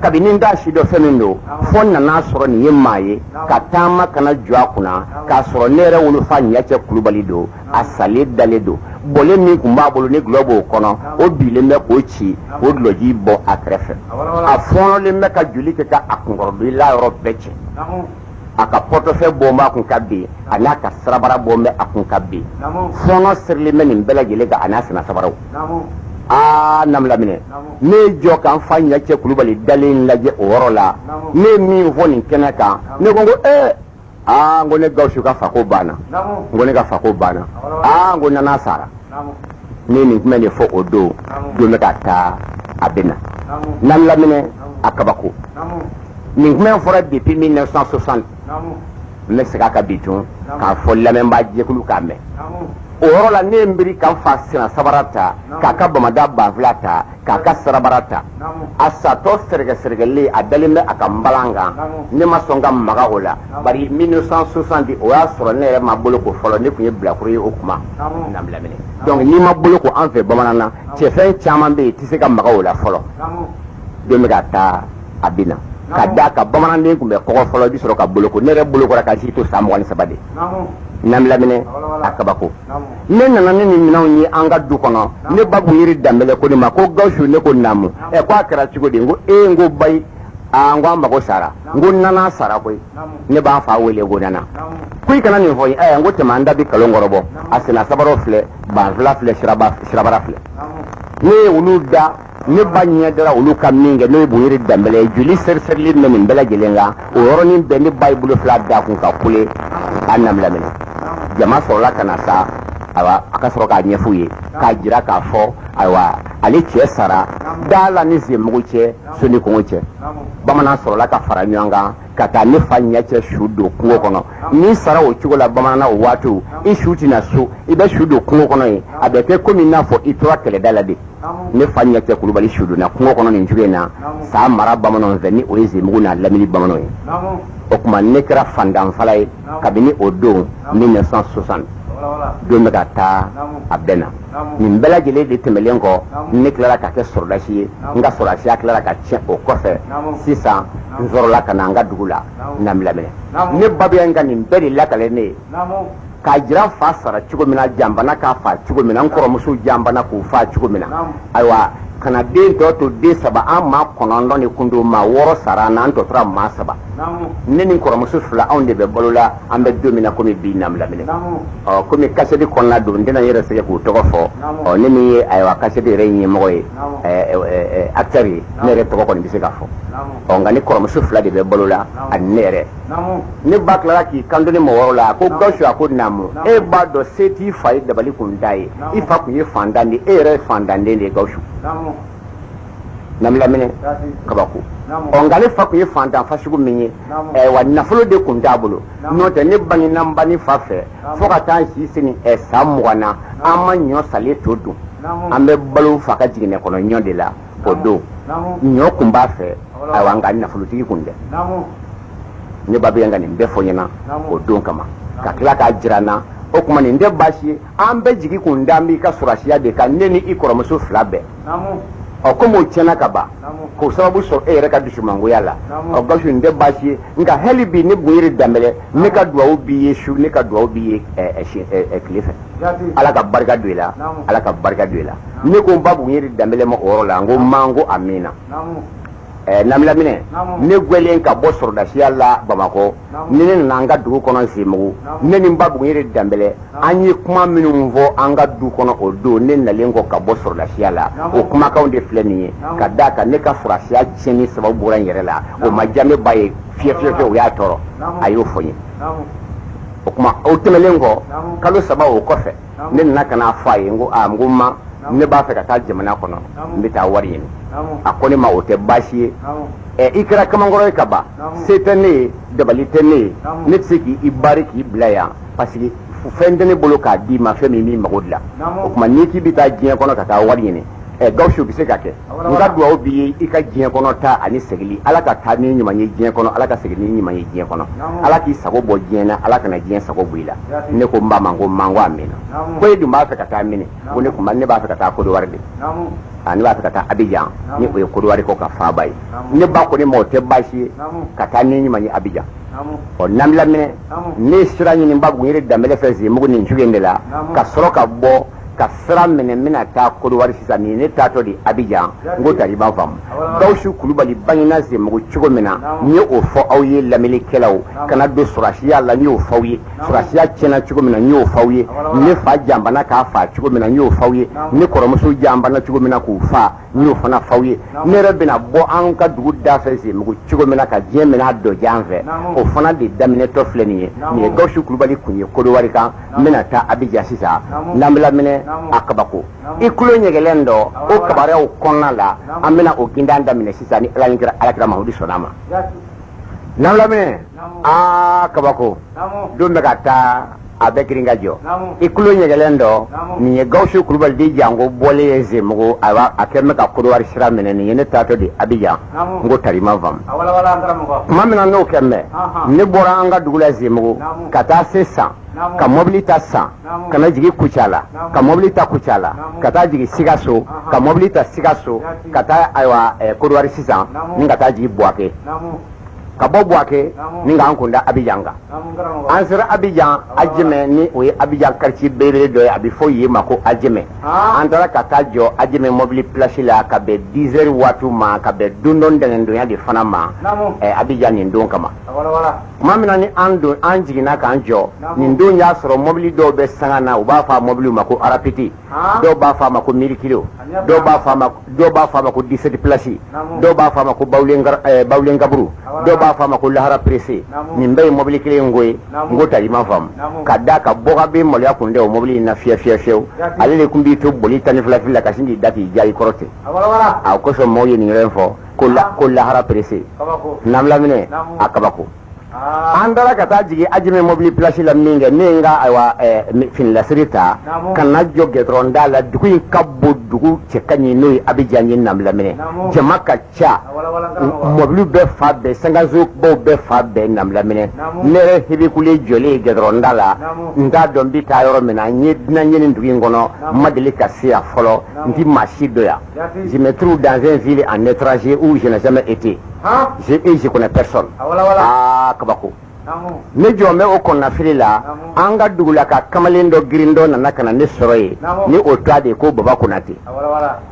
[SPEAKER 1] Kabini n t'a si dɔn fɛn min don, fo n nana sɔrɔ nin ye maa ye ka taama ka na jɔ a kunna k'a sɔrɔ ne yɛrɛ wolofa Ɲacɛ Kulubali don. A salen dalen don, bɔlen min tun b'a bolo ni gulɔ b'o kɔnɔ, o bilen bɛ k'o ci k'o gulɔji bɔ a kɛrɛfɛ. A fɔɔnɔlen bɛ ka joli kɛ ka a kunkɔrɔdonla yɔrɔ bɛɛ cɛ. A ka portefeuille bɔ b'a kun ka bin, a n'a ka sirabara bɔ bɛ a kun ka bin. Fɔɔnɔ sirilen bɛ nin bɛɛ lajɛlen kan, a n'a senna sabaraw. Aa, namilaminɛ, ne ye jɔ ka n fa Ɲacɛ Kulubali dalen lajɛ o yɔrɔ la. Ne ye min fɔ nin kɛnɛ kan, ne ko ee, aa, n ko ne Gawusu ka fako banna, n ko ne ka fako banna, aa, n ko nana sara. Ne ye nin kuma de fɔ o don. Don bɛ ka taa, a bɛ na namilaminɛ, a kabako. Nin kuma in fɔra depuis 1960. N bɛ segin a kan bi tun k'a fɔ lamɛnbaa jɛkulu k'a mɛn. O yɔrɔ la, ne ye n biri ka n fa senna sabara ta, k'a ka bamada banfila ta, k'a ka sirabara ta. A satɔ sɛrɛgɛsɛrɛgɛlen, a dalen bɛ a ka nbalan kan, ne ma sɔn ka maga o la, bari 1960, o y'a sɔrɔ ne yɛrɛ ma boloko fɔlɔ. Ne tun ye bilakoro ye o tuma, namilaminɛ. Donc n'i ma boloko an fɛ bamanan na, cɛfɛn caman bɛ yen, i tɛ se ka maga o la fɔlɔ. Don bɛ ka taa, a bɛ na ka d'a kan bamananden tun bɛ kɔgɔ fɔlɔ, i bɛ sɔrɔ ka boloko. Ne yɛrɛ bolokora ka si to san 23 de. Namilaminɛ, a kabako. Ne nana ni nin minɛnw ye an ka du kɔnɔ. Ne ba Bunyiri Danbɛlɛ ko ne ma ko Gawusu. Ne ko naamu. Ɛ, ko a kɛra cogo di? N ko ee, n ko bayi, aa, n ko an mago sara, n ko nana sara koyi. Ne b'an fa wele ko nana. Ko i kana nin fɔ. Ɛ, n ko tɛmɛ, an da bi kalon kɔrɔbɔ. A senna sabaraw filɛ, banfila filɛ, sirabara filɛ. Ne ye olu da, ne ba ɲɛ dara olu ka min kɛ, n'o ye Bunyiri Danbɛlɛ ye, joli sɛrisɛrili bɛ nin bɛɛ lajɛlen kan. O yɔrɔnin bɛɛ, ne ba ye bolo fila da kun ka kule. A namilaminɛ, jama sɔrɔla ka na sa. Ayiwa, a ka sɔrɔ k'a ɲɛf'u ye k'a jira k'a fɔ, ayiwa, ale cɛ sara da la ni Zemugu cɛ, so ni kongo cɛ. Bamanan sɔrɔla ka fara ɲɔgɔn kan ka taa ne fa Ɲɛcɛ su don kungo kɔnɔ. N'i sara o cogo la bamanan o waatiw, i su tɛna so, i bɛ su don kungo kɔnɔ yen. A bɛ kɛ komi n'a fɔ i tora kɛlɛda la de. Ne fa Ɲɛcɛ Kulubali su donna kungo kɔnɔ nin cogo in na san mara bamananw fɛ, ni o ye Zemugu n'a lamini bamananw ye. O tuma ne kɛra fandanfala ye kabini o don 1960. Don bɛ ka taa, a bɛ na. Nin bɛɛ lajɛlen de tɛmɛlen kɔ, ne tilara ka kɛ sɔrɔdasi ye. N ka sɔrɔdasiya tilara ka tiɲɛ o kɔfɛ. Sisan n sɔrɔla ka na n ka dugu la namilaminɛ. Ne ba bɛ ka nin bɛɛ de lakale ne ye k'a jira fa sara cogo min na, janbana k'a fa cogo min na, n kɔrɔmuso janbana k'u fa cogo min na. Ayiwa, ka na den tɔ to den saba. An maa 9 de kun don, maa 6 sara an na, an tɔ tora maa saba. Ne ni kɔrɔmuso fila, anw de bɛ balo la an bɛ don min na komi bi, namilaminɛ. Ɔ, komi kasɛti kɔnɔna don, n tɛna n yɛrɛ sɛgɛn k'u tɔgɔ fɔ. Ɔ, ne min ye, ayiwa, kasɛti yɛrɛ ɲɛmɔgɔ ye, acteur ye, ne yɛrɛ tɔgɔ kɔni bɛ se ka fɔ. Ɔ, nka ni kɔrɔmuso fila de bɛ balo la ani ne yɛrɛ. Ne ba tilara k'i kanto ne ma o yɔrɔ la ko Gawusu. A ko naamu. E b'a dɔn se t'i fa ye, dabali kun t'a ye, i fa kun ye fantan de ye, e yɛrɛ ye fantanden de ye, Gawusu. Namilaminɛ, kabako. Ɔ, nka ne fa kun ye fantan fa sugu min ye, wa nafolo de kun t'a bolo. N'o tɛ, ne bangena n ba ni fa fɛ fo ka taa si se nin san 20 na, an ma ɲɔ salen to dun. An bɛ balo fa ka jiginɛ kɔnɔ ɲɔ de la o don. Ɲɔ kun b'a fɛ, ayiwa, nka nafolotigi kun tɛ. Ne ba bɛ ka nin bɛɛ fɔ n ɲɛna o don kama, ka tila k'a jira n na. O tuma nin tɛ baasi ye, an bɛɛ jigi kun da b'i ka sɔrɔdasiya de kan, ne ni i kɔrɔmuso fila bɛɛ. Ɔ, komi o tiɲɛna ka ban k'o sababu sɔrɔ e yɛrɛ ka dusumangoya la, ɔ Gawusu, nin tɛ baasi ye, nka hali bi ne Buguyiri Danbɛlɛ, ne ka duwawu b'i ye su, ne ka duwawu b'i ye tile fɛ. Ala ka barika don i la, Ala ka barika don i la. Ne ko n ba Buguyiri Danbɛlɛ ma o yɔrɔ la, n ko ma, n ko amiina. Namilaminɛ, ne gwɛlen ka bɔ sɔrɔdasiya la Bamakɔ, ni ne nana an ka dugu kɔnɔ Zemugu, ne ni n ba Buguyiri Danbɛlɛ, an ye kuma minnu fɔ an ka du kɔnɔ o don, ne nalen kɔ ka bɔ sɔrɔdasiya la, o kumakanw de filɛ nin ye. Ka d'a kan ne ka sɔrɔdasiya tiɲɛni sababu bɔra n yɛrɛ la, o ma diya ne ba ye fiye fiye fiye, o y'a tɔɔrɔ, a y'o fɔ n ye. O kuma o tɛmɛlen kɔ, kalo 3 o kɔfɛ, ne nana ka n'a fɔ a ye, n ko aa, n ko ma, ne b'a fɛ ka taa jamana kɔnɔ, n bɛ taa wari ɲini. A ko ne ma o tɛ baasi ye, ɛ i kɛra kamankɔrɔ ye ka ban, se tɛ ne ye, dabali tɛ ne ye, ne tɛ se k'i bari k'i bila yan, parce que fɛn tɛ ne bolo k'a d'i ma, fɛn min b'i mago dilan. O tuma n'i k'i bɛ taa diɲɛ kɔnɔ ka taa wari ɲini, ɛ Gawusu, bɛ se ka kɛ. N ka duwawu b'i ye i ka diɲɛ kɔnɔ taa ani segili, Ala ka taa ni ɲuman ye diɲɛ kɔnɔ, Ala ka segin ni ɲuman ye diɲɛ kɔnɔ, Ala k'i sago bɔ diɲɛ na, Ala kana diɲɛ sago bɔ i la. Ne ko n ba ma ko ma, n ko amiina. Ko e dun b'a fɛ ka taa mini? Ko ne kuma, ne b'a fɛ ka taa Kodowari de, a ne b'a fɛ ka taa Abijan, ni o ye Kodowari ko ka faaba ye. Ne ba ko ne ma o tɛ baasi ye, ka taa ni ɲuman ye Abijan. Ɔ, namilaminɛ, ne ye sira ɲini n ba Buguyiri Danbɛlɛ fɛ Zemugu nin cogo in de la, ka sɔrɔ ka bɔ ka sira minɛ, n bɛna taa Kodowari sisan. Nin ne taatɔ de Abijan, n ko tari b'a faamu. Gawusu Kulubali bangena Zemugu cogo min na, n ye o fɔ aw ye. Lamɛnnikɛlaw kana don sɔrɔdasiya la, n y'o fɔ aw ye. Sɔrɔdasiya tiɲɛna cogo min na, n y'o fɔ aw ye. Ne fa janbana k'a fa cogo min na, n y'o fɔ aw ye. Ne kɔrɔmuso janbana cogo min na k'u fa, n y'o fana fɔ aw ye. Ne yɛrɛ bɛna bɔ an ka dugu da fɛ Zemugu cogo min na ka diɲɛ minɛ a dɔjan fɛ, o fana de daminɛtɔ filɛ nin ye. Nin ye Gawusu Kulubali kun ye Kodowari kan, n bɛna taa Abijan sisan. N'an bɛ laminɛ, a kabako i tulo ɲɛgɛlɛn dɔ o kibaruyaw kɔnɔna la, an bɛna o gindan daminɛ sisan ni Ala ni Alakira Mahamadu sɔnna ma. N'an laminɛ, aa kabako don bɛ ka taa, a bɛ girin ka jɔ, i tulo ɲɛgɛlɛn dɔ. Nin ye Gawusu Kulubali di janko bɔlen ye Zemugu, a kɛ bɛ ka Kodowari sira minɛ. Nin ye ne taatɔ de Abijan, n ko tarima faamu. Tuma min na n'o kɛ mɛn, ne bɔra an ka dugu la Zemugu ka taa se San, ka mɔbili ta San ka na jigin Kucala, ka mɔbili ta Kucala ka taa jigin Sikaso, ka mɔbili ta Sikaso ka taa ayiwa Kodowari sisan, ni ka taa jigin Buwake, ka bɔ Buwake ni k'an kun da Abijan kan. An sera Abijan Ajɛmɛ, ni o ye Abijan quartier belebele dɔ ye, a bɛ fɔ yen ma ko Ajɛmɛ. An taara ka taa jɔ Ajɛmɛ mɔbili place la ka bɛn 10 heures waati ma, ka bɛn don dɔ ntɛnɛndonya de fana ma Abijan nin don kama. Tuma min na ni an don, an jiginna k'an jɔ nin don, y'a sɔrɔ mɔbili dɔw bɛ sanga na, u b'a fɔ a mɔbiliw ma ko car rapide, dɔw b'a fɔ a ma ko mille kilos, dɔw b'a fɔ a ma ko 17 places, dɔw b'a fɔ a ma ko bawulen kaburu, dɔw b'a fɔ a ma ko lahara pressé. Nin bɛɛ ye mɔbili kelen in ko ye. N ko tari ma faamu. Ka d'a kan bɔka bɛ maloya kun tɛ o mɔbili in na fiyɛ fiyɛ fiyewu, ale de tun b'i to boli 12 fili la ka sin k'i da k'i ja i kɔrɔ ten. A o kosɔn maaw ye nin yɔrɔ in fɔ ko lahara pressé. N'an laminɛ, a kabako, an taara ka taa jigin Ajimɛ mobili place la min kɛ, ne ye n ka ayiwa finilasiri ta ka na jɔ gɛtɔrɔn da la. Dugu in ka bon, dugu cɛ ka ɲi, n'o ye Abijan ye. Namilaminɛ, jama ka ca, mɔbiliw bɛɛ fa bɛɛ, sangasobaw bɛɛ fa bɛɛ. Namilaminɛ, ne yɛrɛ hebekule jɔlen ye gɛtɔrɔn da la, n t'a dɔn n bɛ taa yɔrɔ min na. N ye dunan ye nin dugu in kɔnɔ, n ma deli ka se yan fɔlɔ, n ti maa si dɔn yan. Je me trouve dans un ville en étranger où je n'ai jamais été et je connais personne. Aa kabako, ne jɔ bɛ o kɔnɔnafili la, an ka dugu la ka kamalen dɔ girin dɔ nana ka na ne sɔrɔ yen, ni o tɔgɔ de ye ko Baba Konate.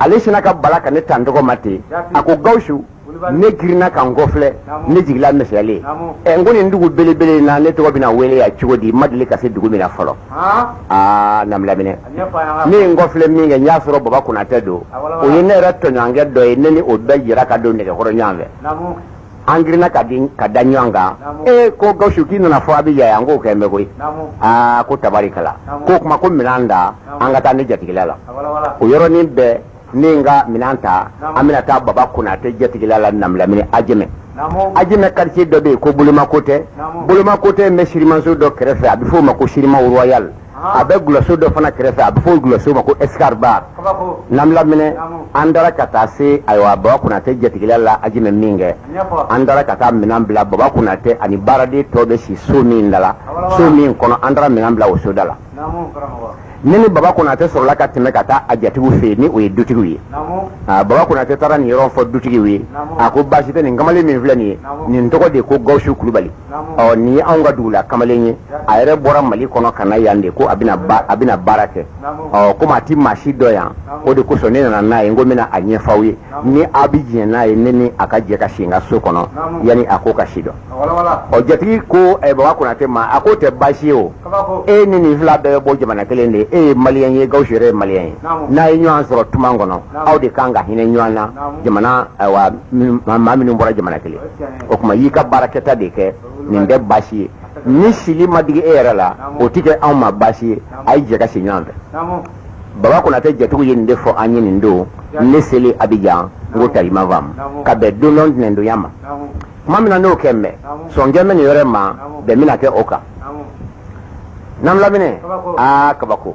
[SPEAKER 1] Ale sinna ka bala ka ne ta n tɔgɔ ma ten, a ko Gawusu. Ne girinna ka n kɔfilɛ, ne jigila misɛnyalen. Ɛ, n ko nin dugu belebele in na, ne tɔgɔ bɛna wele yan cogo di? N ma deli ka se dugu min na fɔlɔ. Aa namilaminɛ, ne ye n kɔfilɛ min kɛ, n y'a sɔrɔ Baba Konatɛ don. O ye ne yɛrɛ tɔɲɔgɔnkɛ dɔ ye, ne ni o bɛɛ jɛra ka don nɛgɛkɔrɔ ɲɔgɔn fɛ. An girinna ka di ka da ɲɔgɔn kan. Ee, ko Gawusu, k'i nana fɔ Abijan yan? K'o kɛ n bɛ koyi. Aa, ko tabarikala, k'o kuma ko minɛn da, an ka taa ne jatigila la. O yɔrɔnin bɛɛ, ne ye n ka minɛn ta, an bɛna taa Baba Konatɛ jatigila la Namilamini Ajɛmɛ. Ajɛmɛ quartier dɔ bɛ yen ko Bolomako tɛ. Bolomako tɛ bɛ sirimanso dɔ kɛrɛfɛ, a bɛ f'o ma ko Sirima Royal. A bɛ gulɔso dɔ fana kɛrɛfɛ, a bɛ fɔ o gulɔso ma ko Escar Bar. N'an lamɛnɛ, an taara ka taa se ayiwa Baba Konatɛ jatigila la Ajimɛ min kɛ, an taara ka taa minɛn bila Baba Konatɛ ani baaraden tɔ bɛ si so min da la, so min kɔnɔ, an taara minɛn bila o so da la. Ne ni Baba Konatɛ sɔrɔla ka tɛmɛ ka taa a jatigiw fɛ yen, ni o ye dutigiw ye. Baba Konatɛ taara nin yɔrɔ fɔ dutigiw ye. A ko baasi tɛ, nin kamalen min filɛ nin ye, nin tɔgɔ de ko Gawusu Kulubali. Ɔ, nin ye anw ka dugu la kamalen ye, a yɛrɛ bɔra Mali kɔnɔ ka na yan de ko a bɛna baara kɛ. Ɔ, komi a ti maa si dɔn yan, o de kosɔn ne nana n'a ye, n ko n bɛna a ɲɛfɔ aw ye, ni aw bɛ diɲɛ n'a ye, ne ni a ka jɛ ka si n ka so kɔnɔ yanni a ko ka si dɔn. Ɔ, jatigi ko Baba Konatɛ ma, a k'o tɛ baasi ye o, e ni nin fila bɛɛ bɛ bɔ jamana kelen de, e ye maliyɛn ye, Gawusu yɛrɛ ye maliyɛn ye, n'a ye ɲɔgɔn sɔrɔ tuma kɔnɔ, aw de kan ka hinɛ ɲɔgɔn na, jamana ayiwa maa minnu bɔra jamana kelen. O tuma y'i ka baarakɛta de kɛ, nin tɛ baasi ye. Ni sili ma digi e yɛrɛ la, o ti kɛ anw ma baasi ye, a ye jɛ ka si ɲɔgɔn fɛ. Baba Konatɛ jatigiw ye nin de fɔ an ye nin don ne selen Abijan, n ko talima faamu ka bɛn don dɔ ntɛnɛndonya ma. Tuma min na n'o kɛ mɛ sɔnkɛ bɛ nin yɔrɔ ma, bɛn bɛna kɛ o kan. N'an lamɛnɛ, aa kabako.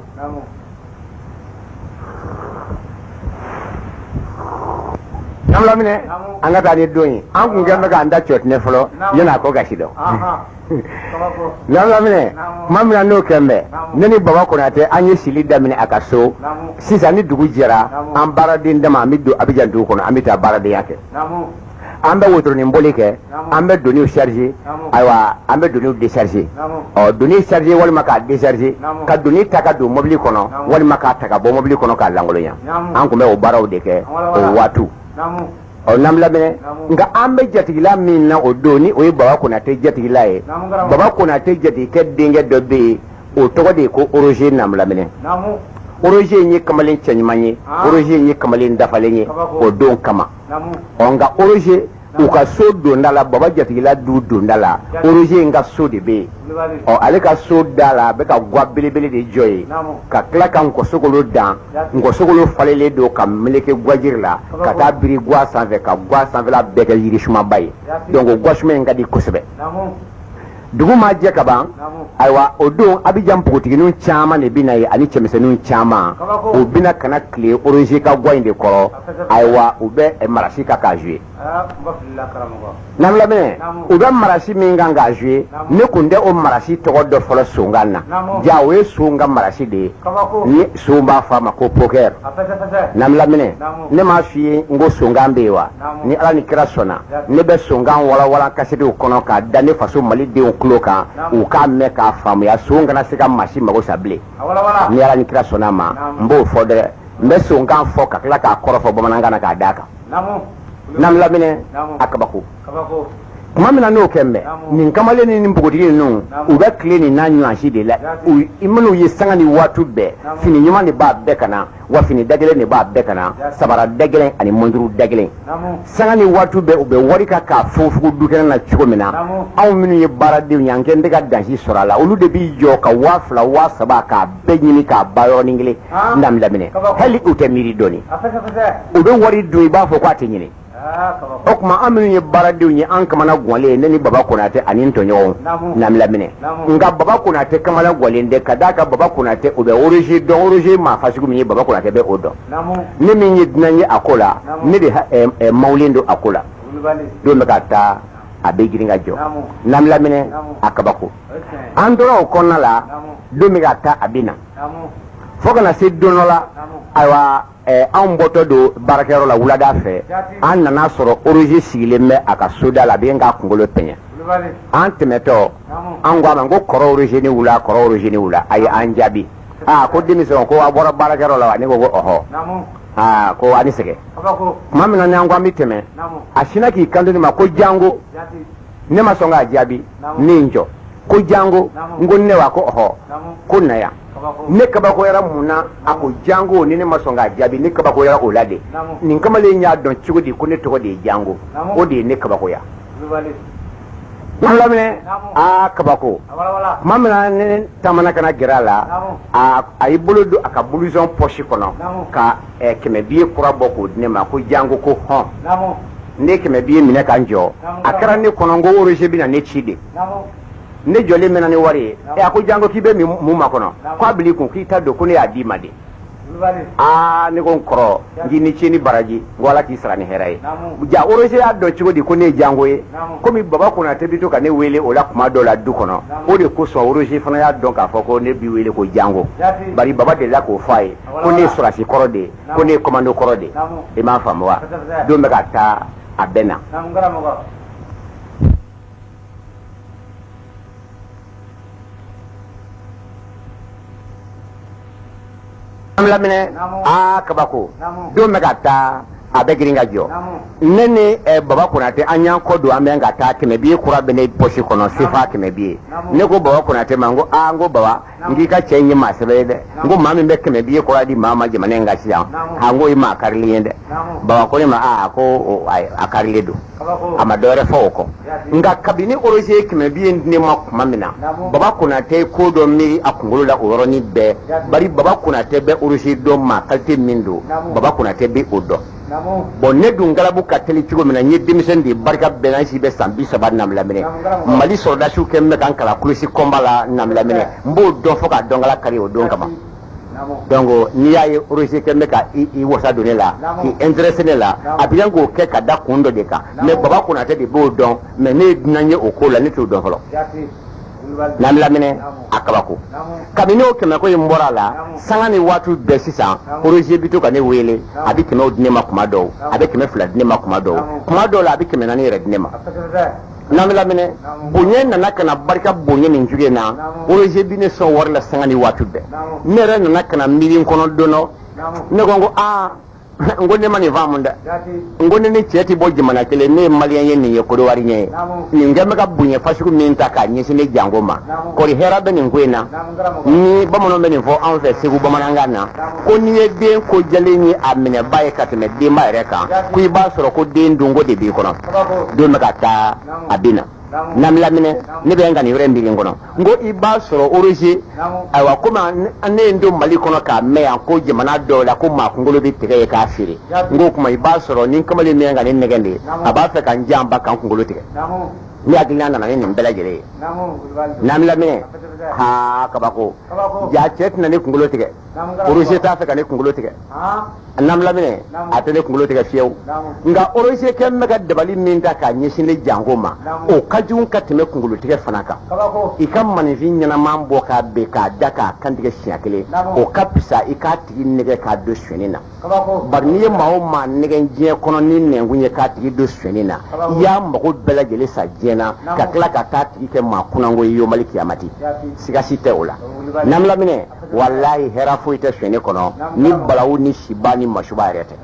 [SPEAKER 1] N'an lamɛnɛ, an ka taa ni don ye. An kun kɛn bɛ k'an da cɔtinɛ fɔlɔ yanni a ko ka si dɔn. N'an lamɛnɛ, tuma min na n'o kɛ mɛ, ne ni Baba Konatɛ an ye sili daminɛ a ka so. Sisan ni dugu jɛra, an baaraden dama an bɛ don Abijan dugu kɔnɔ, an bɛ taa baaradenya kɛ. An bɛ wotoronin boli kɛ, an bɛ doniw charger, ayiwa an bɛ doniw décharger. Ɔ, doni charger walima k'a décharger, ka doni ta ka don mobili kɔnɔ walima k'a ta ka bɔ mobili kɔnɔ k'a lankolonya, an tun bɛ o baaraw de kɛ o waatiw. Ɔ, n'an lamɛnɛ, nka an bɛ jatigila min na o don, ni o ye Baba Konatɛ jatigila ye, Baba Konatɛ jatigikɛ denkɛ dɔ bɛ yen, o tɔgɔ de ye ko Roger. N'an lamɛnɛ, Roger in ye kamalen cɛɲuman ye, Roger in ye kamalen dafalen ye o don kama. Ɔ, nka Roger u ka so donda la, Baba jatigila du donda la, Roger in ka so de bɛ yen. Ɔ, ale ka so da la, a bɛ ka gwa belebele de jɔ yen, ka tila ka nkɔsogolo dan. Nkɔsogolo falelen don ka meleke gwajiri la ka taa biri gwa sanfɛ, ka gwa sanfɛla bɛɛ kɛ yirisumaba ye. Donc o gwasuma in ka di kosɛbɛ. Dugu ma jɛ ka ban, ayiwa o don Abijan npogotigininw caman de bɛ na yen ani cɛmisɛnninw caman, u bɛna ka na tile Roger ka gwa in de kɔrɔ. Ayiwa u bɛ marasi kan k'a jouer. N'an lamɛnɛ, u bɛ marasi min kan k'a jouer, ne kun tɛ o marasi tɔgɔ dɔ fɔlɔ sonkan na. Ja, o ye son ka marasi de ye, ni son b'a fɔ a ma ko poker. N'an lamɛnɛ, ne m'a f'i ye n ko sonkan bɛ yen wa? Ni Ala ni kira sɔnna, ne bɛ sonkan walawala kasetiw kɔnɔ k'a da ne faso malidenw tulo kan, u k'a mɛn k'a faamuya, son kana se ka maa si mago sa bilen. Ni Ala ni kira sɔnna a ma, n b'o fɔ dɛ. N bɛ sonkan fɔ ka tila k'a kɔrɔ fɔ bamanankan na k'a d'a kan. N'an lamɛnɛ, a kabako. Tuma min na n'o kɛ mɛ, nin kamalen ni nin npogotigi ninnu, u bɛ tile nin n'a ɲɔgɔnsi de la. I minnu ye sanga ni waati bɛɛ, fini ɲuman de b'a bɛɛ ka na, wa fini da gɛlɛn de b'a bɛɛ ka na, sabara da gɛlɛn ani mɔnjuru da gɛlɛn. Sanga ni waati bɛɛ u bɛ wari kan k'a funfun dukɛnɛ na cogo min na, anw minnu ye baaradenw ye, an kɛn tɛ ka dansi sɔrɔ a la. Olu de b'i jɔ ka 2000 3000 k'a bɛɛ ɲini k'a ban yɔrɔnin kelen. N'an lamɛnɛ, hali u tɛ miiri dɔɔnin, u bɛ wari dun i b'a fɔ k'a tɛ ɲini. O tuma an minnu ye baaradenw ye, an kamana gwalen, ne ni Baba Konatɛ ani n tɔɲɔgɔnw. N'an lamɛnɛ, nka Baba Konatɛ kamana gwalen dɛ, ka d'a kan Baba Konatɛ o bɛ Roger dɔn. Roger maa fasugu min ye, Baba Konatɛ bɛ o dɔn. Ne min ye dunan ye a ko la, ne de mawulen don a ko la. Don bɛ ka taa, a bɛ girin ka jɔ. N'an lamɛnɛ, a kabako. An tora o kɔnɔna la, don bɛ ka taa, a bɛ na fo ka na se don dɔ la. Ayiwa, anw bɔtɔ don baarakɛyɔrɔ la wulada fɛ, an nana sɔrɔ Roger sigilen bɛ a ka soda la, a bɛ k'a kunkolo pɛɲɛ. An tɛmɛtɔ, an ko a ma ko kɔrɔ Roger ni wula, kɔrɔ Roger ni wula. A ye an jaabi, aa ko denmisɛnw, ko a bɔra baarakɛyɔrɔ la wa? Ne ko ko ɔhɔ. Aa ko a ni sɛgɛ. Tuma min na ni an ko an bɛ tɛmɛ, a sinna k'i kanto ne ma ko jango. Ne ma sɔn k'a jaabi, ne ye n jɔ ko jango. N ko ne wa? Ko ɔhɔ. Ko na yan. Ne kabakoyara mun na a ko jango ni ne ma sɔn k'a jaabi? Ne kabakoyara o la de. Nin kamalen y'a dɔn cogo di ko ne tɔgɔ de ye jango? O de ye ne kabakoya. N'an lamɛnɛ, aa kabako. Tuma min na ne taamana ka na gɛrɛ a la, a y'i bolo don a ka blouson poche kɔnɔ ka 100 billet kura bɔ k'o di ne ma, ko jango, ko hɔn. Ne 100 billet minɛ ka n jɔ, a kɛra ne kɔnɔ n ko Roger bɛna ne ci de. Ne jɔlen mɛnna ni wari ye. Ɛ, a ko Jango, k'i bɛ mun makɔnɔ? K'a bil'i kun k'i ta don, ko ne y'a d'i ma de. Aa, ne ko n kɔrɔ, n k'i ni ce ni baraji, n ko Ala k'i sara ni hɛrɛ ye. Ja, Roger y'a dɔn cogo di ko ne ye Jango ye? Komi Baba Konate bɛ to ka ne wele o la kuma dɔw la du kɔnɔ, o de kosɔn Roger fana y'a dɔn k'a fɔ ko ne b'i wele ko Jango. Bari Baba delila k'o fɔ a ye ko ne ye sɔrɔdasi kɔrɔ de ye, ko ne ye commando kɔrɔ de ye. I m'a faamu wa? Don bɛ ka taa, a bɛ na. An laminɛ, aa kabako, don bɛ ka taa, a bɛ girin ka jɔ. Ne ni Baba Konate, an y'an kɔ don, an bɛ ka taa, 100 billet kura bɛ ne poche kɔnɔ, CFA 100 billet. Ne ko Baba Konate ma, n ko aa, n ko Baba, n k'i ka cɛ in ye maa sɛbɛ ye dɛ. N ko maa min bɛ 100 billet kura di maa ma jamana in kan sisan, a n ko ye maa karilen ye dɛ. Baba ko ne ma, aa, ko a karilen don. A ma dɔwɛrɛ fɔ o kɔ. Nka kabini Roger ye 100 billet di ne ma tuma min na, Baba Konate ye ko dɔ miiri a kunkolo la o yɔrɔnin bɛɛ. Bari Baba Konate bɛ Roger dɔn, maa qualité min don, Baba Konate bɛ o dɔn. Bon, ne dun galabu ka teli cogo min na, n ye denmisɛn de ye, barika bɛɛ n si bɛ san 30 namilaminɛ. Mali sɔrɔdasiw kɛ n bɛ ka n kalan kulusi kɔnba la namilaminɛ, n b'o dɔn fo k'a dɔn kala kari o don kama. Donc n'i y'a ye Roger kɛ n bɛ ka i wasa don ne la, k'i intéressé ne la, a bɛ k'o kɛ ka da kun dɔ de kan. Mais Baba Konate de b'o dɔn, mais ne ye dunan ye o ko la, ne t'o dɔn fɔlɔ. Namilaminɛ, a kabako, kabini o kɛmɛ ko in bɔra a la, sanga ni waati bɛɛ sisan, Roger bɛ to ka ne wele. A bɛ kɛmɛw di ne ma kuma dɔw, a bɛ 200 di ne ma kuma dɔw, kuma dɔw la a bɛ 400 yɛrɛ di ne ma. Namilaminɛ, bonya nana ka na barika bonya nin cogo in na. Roger bɛ ne sɔn wari la sanga ni waati bɛɛ. Ne yɛrɛ nana ka na miiri n kɔnɔ don dɔ, ne ko n ko aa, n ko ne ma nin faamu dɛ. N ko ne ni cɛ ti bɔ jamana kelen, ne ye maliyɛn ye, nin ye Kodowari ye. Nin kɛ bɛ ka bonya fasugu min ta k'a ɲɛsin ne Jango ma, kɔri hɛrɛ bɛ nin ko in na? Ni bamananw bɛ nin fɔ anw fɛ Segu bamanankan na, ko n'i ye den ko jalen ye a minɛba ye ka tɛmɛ denba yɛrɛ kan, ko i b'a sɔrɔ ko den donko de b'i kɔnɔ. Don bɛ ka taa, a bɛ na. Namilaminɛ, ne bɛ ka nin yɔrɔ in miiri n kɔnɔ, n ko i b'a sɔrɔ Roger, ayiwa, komi ne ye n don Mali kɔnɔ k'a mɛn yan ko jamana dɔw la ko maa kunkolo bɛ tigɛ ye k'a feere, n ko kuma i b'a sɔrɔ ni kamalen min ka ne nɛgɛn de, a b'a fɛ ka n janba ka n kunkolo tigɛ. Ne hakilina nana ni nin bɛɛ lajɛlen ye. Namilaminɛ, haa kabako, ja, cɛ tɛna ne kunkolo tigɛ. Roger t'a fɛ ka ne kunkolo tigɛ. Namilaminɛ, a tɛ ne kunkolo tigɛ fiyewu. Nka Roger kɛ bɛ ka dabali min ta k'a ɲɛsin ne Jango ma, o ka jugu ka tɛmɛ kunkolo tigɛ fana kan. I ka maninfin ɲɛnaman bɔ k'a ben k'a da k'a kantigɛ siɲɛ kelen, o ka fisa i k'a tigi nɛgɛ k'a don sonyɛni na. Bari n'i ye maa o maa nɛgɛ diɲɛ kɔnɔ ni nɛnkun ye k'a tigi don sonyɛni na, i y'a mago bɛɛ lajɛlen sa diɲɛ na, ka tila ka taa tigi kɛ maa kunnango ye yomali kiyamati, siga si tɛ o la. Namilaminɛ, walahi, hɛrɛ foyi tɛ sonyɛni kɔnɔ ni balawu ni siba ni masuba yɛrɛ tɛ.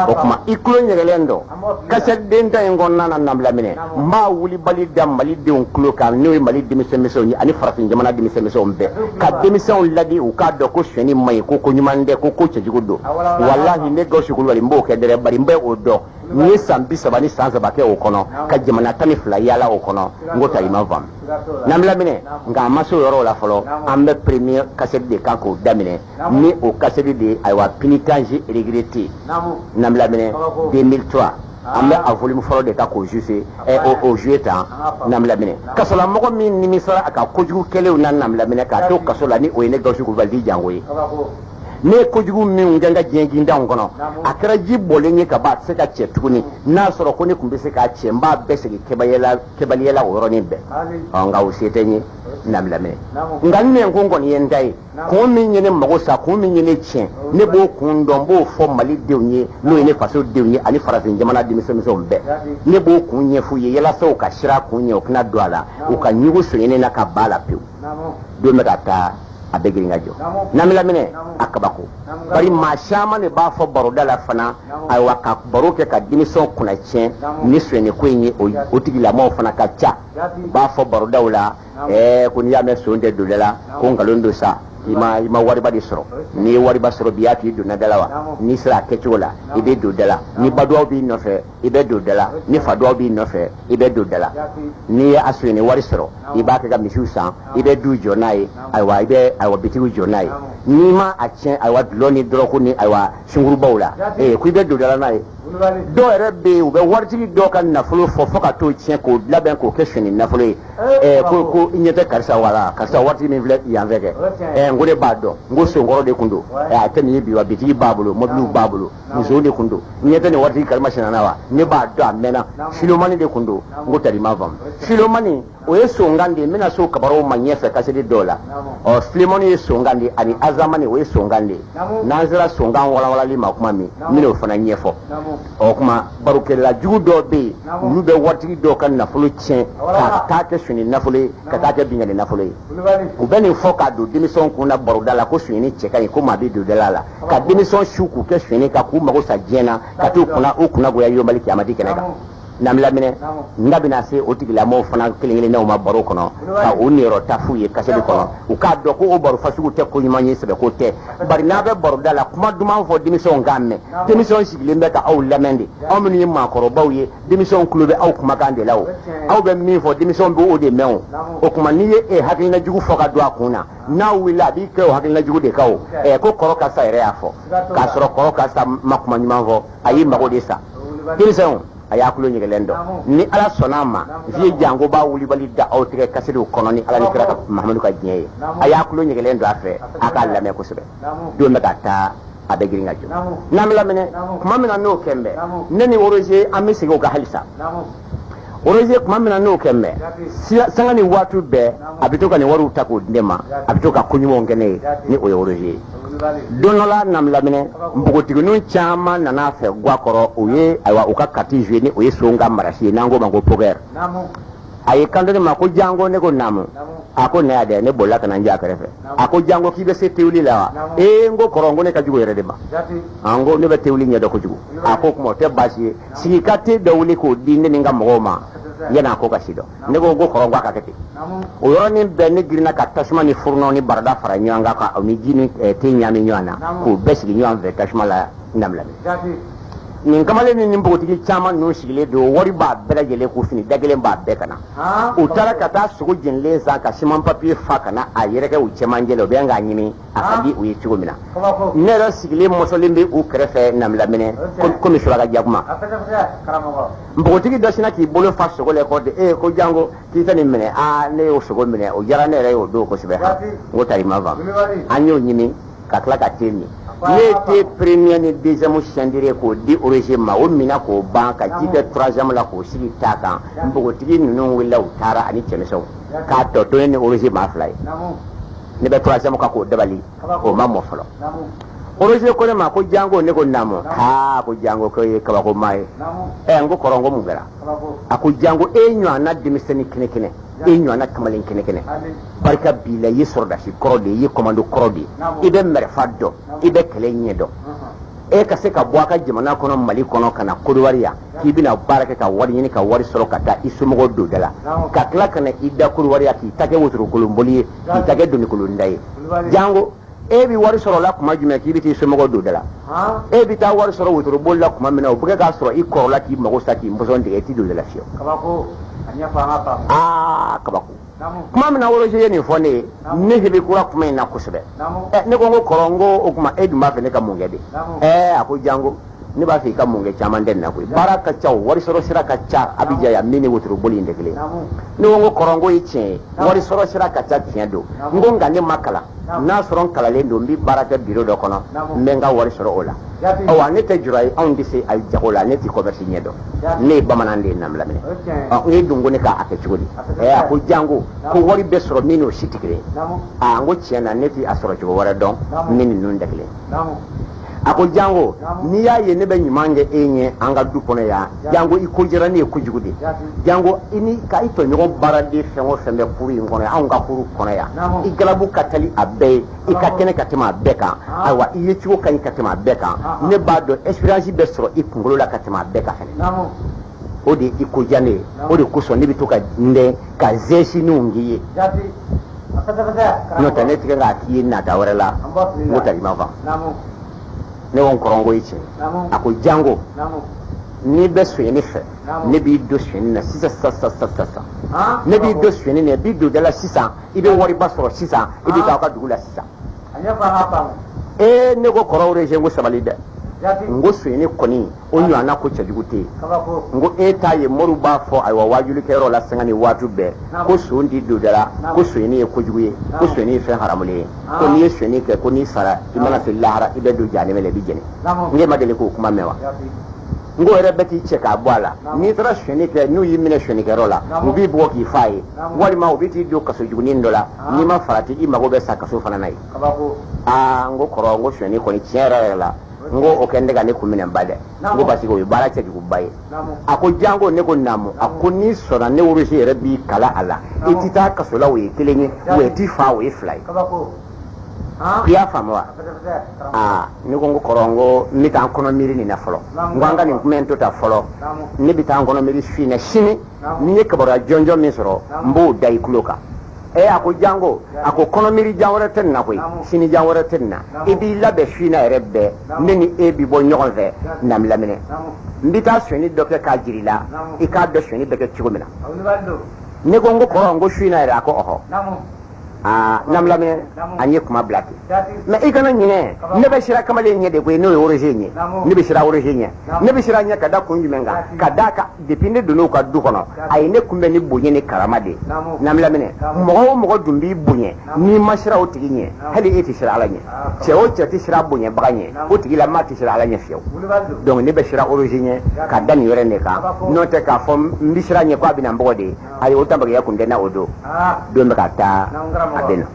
[SPEAKER 1] O tuma i tulo ɲɛgɛlen dɔn kasɛti den ta in kɔnɔna na. Namilaminɛ, n b'a wulibali da malidenw tulo kan, n'o ye Mali denmisɛnmisɛnw ye ani farafin jamana denmisɛnmisɛnw bɛɛ, ka denmisɛnw ladi u k'a dɔn ko sonyɛni man ɲi, ko ko ɲuman tɛ, ko ko cɛjugu don. Walahi, ne Gawusu Kulubali, n b'o kɛ dɛrɛ, bari n bɛ o dɔn. N ye san 30 ni san 3 kɛ o kɔnɔ, ka jamana 12 yaala o kɔnɔ. N ko ta i ma faamu. Namilaminɛ, nka a ma se o yɔrɔ la fɔlɔ. An bɛ premier kasɛti de kan k'o daminɛ, ni o kasɛti de ye, ayiwa, pénitence regretté. Namilaminɛ, 2003, an bɛ a volume fɔlɔ de kan k'o jouer, o jouer tan. Namilaminɛ, kasolamɔgɔ min nimisara a ka kojugu kɛlenw na, namilaminɛ, k'a to kaso la, ni o ye ne Gawusu Kulubali di Jango ye. Ne ye kojugu min kɛ n ka diɲɛ gindanw kɔnɔ, a kɛra ji bɔlen ye ka ban, a tɛ se ka cɛ tuguni. N'a sɔrɔ ko ne tun bɛ se k'a cɛ, n b'a bɛɛ segin kɛbaliyala o yɔrɔnin bɛɛ. Ɔ, nka o se tɛ n ye, namilaminɛ. Nka n nɛnkun kɔni ye n ta ye. Kun min ye ne mago sa, kun min ye ne tiɲɛ, ne b'o kun dɔn, n b'o fɔ Mali denw ye, n'o ye ne faso denw ye ani farafin jamana denmisɛnmisɛnw bɛɛ. Ne b'o kun ɲɛf'u ye yalasa u ka sira kun ɲɛ, u kana don a la, u ka ɲugu sonyɛni na ka ba la pewu. Don bɛ ka taa, a bɛ girin ka jɔ. Namilaminɛ, a kabako. Bari maa caman de b'a fɔ baroda la fana, ayiwa, ka baro kɛ ka denmisɛnw kunna tiɲɛ ni sonyɛni ko in ye. O tigilamɔgɔw fana ka ca, u b'a fɔ barodaw la, ko n'i y'a mɛn son tɛ don da la, ko nkalon don sa. I ma wariba de sɔrɔ. N'i ye wariba sɔrɔ bi, y'a to i donna da la wa? N'i sera a kɛcogo la, i bɛ don da la. Ni baduwaw b'i nɔfɛ, i bɛ don da la. Ni faduwaw b'i nɔfɛ, i bɛ don da la. N'i ye a sonyɛni wari sɔrɔ, i b'a kɛ ka misiw san, i bɛ du jɔ n'a ye, ayiwa, i bɛ, ayiwa, bitigiw jɔ n'a ye. N'i ma a tiɲɛ, ayiwa, dulɔ ni dɔrɔgu ni, ayiwa, sunkurubaw la, ko i bɛ don da la n'a ye. Dɔw yɛrɛ bɛ yen, u bɛ waritigi dɔw ka nafolo fɔ fo ka t'o tiɲɛ k'o labɛn k'o kɛ sonyani nafolo ye. Ko i ɲɛ tɛ karisa wala karisa waritigi min filɛ yan fɛ kɛ, n ko ne b'a dɔn, n ko sonkɔrɔ de kun don, a tɛ nin ye bi wa, bitigi b'a bolo, mɔbiliw b'a bolo, musow de kun don, n ɲɛ tɛ nin waritigi karimasina na wa, ne b'a dɔn a mɛnna, filomani de kun don. N ko tari ma faamu, filomani o ye sonkan de ye, n bɛna so kabaraw ma ɲɛfɛ kasɛti dɔw la. Ɔ filemani ye sonkan de ye, ani azamani o ye sonkan de ye. N'an sera sonkan walawalali ma kuma min, n bɛna o fana ɲɛfɔ. Ɔ kuma barokɛla jugu dɔw bɛ yen, olu bɛ waritigi dɔw ka nafolo tiɲɛ ka taa kɛ sonyani nafolo ye, ka taa kɛ binkanni nafolo ye. U bɛ nin fɔ k'a don denmisɛnw kun na baroda la ko sonyani cɛ ka ɲi, ko maa bɛ don da la, ka denmisɛnw su k'u kɛ sonyani kan, k'u mago sa diɲɛ na, ka t'u kunna u kunnagoya yomali kiyamati kɛnɛ kan. N'an bɛ laminɛ, n da bɛna se o tigilamɔgɔw fana kelen kelennaw ma baro kɔnɔ, ka u niyɔrɔ ta f'u ye kasɛti kɔnɔ, u k'a dɔn ko o baro fasugu tɛ ko ɲuman ye, sɛbɛ ko tɛ. Bari n'a bɛ baroda la, kuma duman fɔ denmisɛnw k'a mɛn. Denmisɛnw sigilen bɛ ka aw lamɛn de, aw minnu ye maakɔrɔbaw ye, denmisɛnw tulo bɛ aw kumakan de la o. Aw bɛ min fɔ, denmisɛnw bɛ o de mɛn o. O tuma n'i ye e hakilina jugu fɔ ka don a kun na, n'a wulila a b'i kɛ o hakilina jugu de kan o. Ko kɔrɔ karisa yɛrɛ y'a fɔ, k'a sɔrɔ kɔrɔ karisa ma kuma ɲuman fɔ, a y'i mago de sa. Denmisɛnw, a y'a tulo ɲɛgɛlɛn dɔn. Ni Ala sɔnna a ma, vieux Jango b'a wulibali da aw tigɛ kasɛtiw kɔnɔ ni Ala ni kira ka Mahamadu ka diɲɛ ye. A y'a tulo ɲɛgɛlɛn don a fɛ, a k'a lamɛn kosɛbɛ. Don bɛ ka taa, a bɛ girin ka jɔ. N'an bɛ lamɛnɛ kuma min na n'o kɛ n bɛ ne ni Roger an bɛ segin o kan halisa. Roger kuma min na n'o kɛ n bɛ sanga ni waati bɛɛ, a bɛ to ka nin wariw ta k'o di ne ma, a bɛ to ka koɲumanw kɛ ne ye, ni o ye Roger ye. Don dɔ la, n'an bɛ lamɛnɛ, npogotiginin caman nana a fɛ ga kɔrɔ, u ye ayiwa u ka carte jouer, ni o ye son ka marasi ye, n'an k'o ma ko poker. A ye kanto ne ma ko Jango, ne ko naamu. A ko ne y'a dɛ, ne bolila ka na n jɔ a kɛrɛfɛ. A ko Jango, k'i bɛ se tewuli la wa? Ee, n ko kɔrɔ, n ko ne ka jugu yɛrɛ de ma, n ko ne bɛ tewuli ɲɛdɔn kojugu. A ko kuma o tɛ baasi ye, sigi ka te dɔ wuli k'o di ne ni n ka mɔgɔw ma yan'a ko ka si dɔn. Ne ko kɔrɔ, n ko a ka kɛ ten. O yɔrɔnin bɛɛ ne girinna ka tasuma ni furunɔ ni barada fara ɲɔgɔn kan, ka ni ji ni te ɲaami ɲɔgɔn na, k'o bɛɛ sigi ɲɔgɔn fɛ tasuma la namila. Nin kamalen ni nin npogotigi caman ninnu sigilen don, wari b'a bɛɛ lajɛlen k'u fini da kelen b'a bɛɛ ka na. U taara ka taa sogo jenilen san ka siman papiye fa ka na a yɛrɛkɛ u cɛmancɛ la, u bɛ k'a ɲimi a ka di u ye cogo min na. Ne yɛrɛ sigilen mɔsɔlen bɛ u kɛrɛfɛ namila minɛ komi suraka jakuma. Npogotigi dɔ sinna k'i bolo fa sogo la kɔ de, ee ko Jango, k'i tɛ nin minɛ. Aa, ne y'o sogo minɛ, o diyara ne yɛrɛ ye o don kosɛbɛ. N ko tari ma faamu. An y'o ɲimi ka tila ka te min. Ne ye te premier ni deuxième chandelier k'o di Roger ma, o minɛ k'o ban ka ji kɛ troisième la k'o sigi ta kan. Npogotigi ninnu wulila, u taara ani cɛmisɛnw k'a tɔ to ne ni Roger maa fila ye. Ne bɛ troisième kan k'o dabali, o ma mɔ fɔlɔ. Roger ko ne ma ko Jango, ne ko naamu. Aa, ko Jango, ko ye kabako maa ye. N ko kɔrɔ, n ko mun kɛra? A ko Jango, e ɲɔgɔnna denmisɛnnin kɛnɛ kɛnɛ, e ɲɔgɔnna kamalen kɛnɛ kɛnɛ, barika b'i la, i ye sɔrɔdasi kɔrɔ de ye, i ye kɔmando kɔrɔ de ye, i bɛ mɛrɛfa dɔn, i bɛ kɛlɛ ɲɛ dɔn. E ka se ka bɔ a ka jamana kɔnɔ, Mali kɔnɔ, ka na Kodowari yan, k'i bɛna baara kɛ ka wari ɲini ka wari sɔrɔ ka taa i somɔgɔw don da la, ka tila ka na i da Kodowari yan k'i ta kɛ wotorokolonboli ye, k'i ta kɛ donikolonda ye. Jango, e bɛ wari sɔrɔ la kuma jumɛn k'i bɛ t'i somɔgɔw don da la? E bɛ taa wari sɔrɔ wotoroboli la kuma min na, o bɛ kɛ k'a sɔrɔ i kɔrɔla k'i mago sa k'i mɔsɔn tigɛ, i t'i don da la fiyewu. Aa, kabako. Kuma min na Roger ye nin fɔ ne ye, ne hebekura kuma in na kosɛbɛ. Ne ko n ko kɔrɔ, n ko o tuma e dun b'a fɛ ne ka mun kɛ de? A ko Jango, ne b'a fɛ i ka mun kɛ caman tɛ nin na koyi. Baara ka ca, o wari sɔrɔ sira ka ca Abidjan yan, min ni wotoroboli in tɛ kelen ye. Ne ko n ko kɔrɔ, n ko ye tiɲɛ ye, wari sɔrɔ sira ka ca, tiɲɛ don. N ko nka ne ma kalan, n'a sɔrɔ n kalanlen don, n bɛ baara kɛ biro dɔ kɔnɔ, n bɛ n ka wari sɔrɔ o la. Awa, ne tɛ jura ye, anw tɛ se a jago la, ne tɛ commerce ɲɛ dɔn, ne ye bamanan de ye namila minɛ. Ɔ, n dun ko ne k'a kɛ cogo di? A ko Jango, ko wari bɛ sɔrɔ min n'o si tɛ kelen ye. Aa, n ko tiɲɛ na, ne tɛ a sɔrɔ cogo wɛrɛ dɔn ni ninnu tɛ kelen ye. A ko Jango, n'i y'a ye ne bɛ ɲuman kɛ e ɲɛ an ka du kɔnɔ yan, Jango i ko diyara ne ye kojugu de. Jango, i ni ka i tɔɲɔgɔn baaraden fɛn o fɛn bɛ kuru in kɔnɔ yan, anw ka kuru kɔnɔ yan, i galabu ka tali a bɛɛ ye, i ka kɛnɛ ka tɛmɛ a bɛɛ kan, ayiwa i ye cogo ka ɲi ka tɛmɛ a bɛɛ kan. Ne b'a dɔn expérience bɛ sɔrɔ i kunkolo la ka tɛmɛ a bɛɛ kan fɛnɛ. O de ye i ko diya ne ye, o de kosɔn ne bɛ to ka n dɛn ka zɛsininw k'i ye. N'o tɛ ne tigɛ k'a k'i ye nata wɛrɛ la, n ko tari ma faamu. Ne ko n kɔrɔ, n ko i tiɲɛ. A ko Jango, n'i bɛ sonyɛni fɛ, ne b'i don sonyɛni na sisan sisan sisan sisan. Ne b'i don sonyɛni na, i b'i don da la sisan, i bɛ wariba sɔrɔ sisan, i bɛ taa aw ka dugu la sisan. Ee, ne ko kɔrɔ Roger, n ko sabali dɛ. N ko sonyɛni kɔni o ɲɔgɔnna ko cɛjugu tɛ yen. N ko e t'a ye moriw b'a fɔ ayiwa waajulikɛyɔrɔ la sanga ni waati bɛɛ ko son di don da la, ko sonyɛni ye kojugu ye, ko sonyɛni ye fɛn haramulen ye, ko n'i ye sonyɛni kɛ ko n'i sara i mana se lahara i bɛ don jahanama la, i bɛ jeni. N k'e ma deli k'o kuma mɛn wa? N ko yɛrɛ bɛ k'i cɛ k'a bɔ a la. N'i taara sonyɛni kɛ, n'u y'i minɛ sonyɛnikɛyɔrɔ la, u b'i bugɔ k'i fa ye, walima u bɛ t'i don kaso jugunin dɔ la, n'i ma farati i mago bɛ sa kaso fana na yen. Aa, n ko kɔrɔ, n ko sonyɛni kɔni tiɲɛ yɛrɛ yɛrɛ la, n ko o kɛ n tɛ ka ne kun minɛ ba dɛ. N ko parce que o ye baara cɛjuguba ye. A ko janko. Ne ko naamu. A ko n'i sɔnna, ne Roger yɛrɛ b'i kala a la, i tɛ taa kaso la, o ye kelen ye, o t'i fa, o ye fila ye. I y'a faamu wa? Aa, ne ko n ko kɔrɔ, n ko n bɛ taa n kɔnɔ miiri nin na fɔlɔ. N ko an ka nin kuma in to ta fɔlɔ, ne bɛ taa n kɔnɔ miiri su in na. Sini ni n ye kibaruya jɔnjɔn min sɔrɔ, n b'o da i tulo kan. Ɛ, a ko janko. A ko kɔnɔ miiri jan wɛrɛ tɛ nin na koyi, sini jan wɛrɛ tɛ nin na. I b'i labɛn su in na yɛrɛ bɛɛ, ne ni e bi bɔ ɲɔgɔn fɛ Namilaminɛ. N bɛ taa sonyɛni dɔ kɛ k'a jira i la, i k'a dɔn sonyɛni bɛ kɛ cogo min na. Ne ko n ko kɔrɔ, n ko su in na yɛrɛ? A ko ɔhɔ. Aa, Namilaminɛ, an ye kuma bila ten. Mais i kana ɲinɛ, ne bɛ siran kamalen ɲɛ de koyi, n'o ye Roger ɲɛ. Ne bɛ siran Roger ɲɛ. Ne bɛ siran ɲɛ ka da kun jumɛn kan? Ka d'a kan depuis ne donn'o ka du kɔnɔ, a ye ne kunbɛn ni bonya ni karama de ye. Namilaminɛ, mɔgɔ o mɔgɔ dun b'i bonya, n'i ma siran o tigi ɲɛ, hali e tɛ siran Ala ɲɛ. Cɛ o cɛ tɛ siran bonyabaga ɲɛ, o tigi la maa tɛ siran Ala ɲɛ fiyewu. Donc ne bɛ siran Roger ɲɛ ka da nin yɔrɔ in de kan. N'o tɛ k'a fɔ n bɛ siran ɲɛ ko a bɛna n bugɔ de, ayi, o tabagiya kun tɛ n na o don. Don bɛ ka taa, a bɛ na.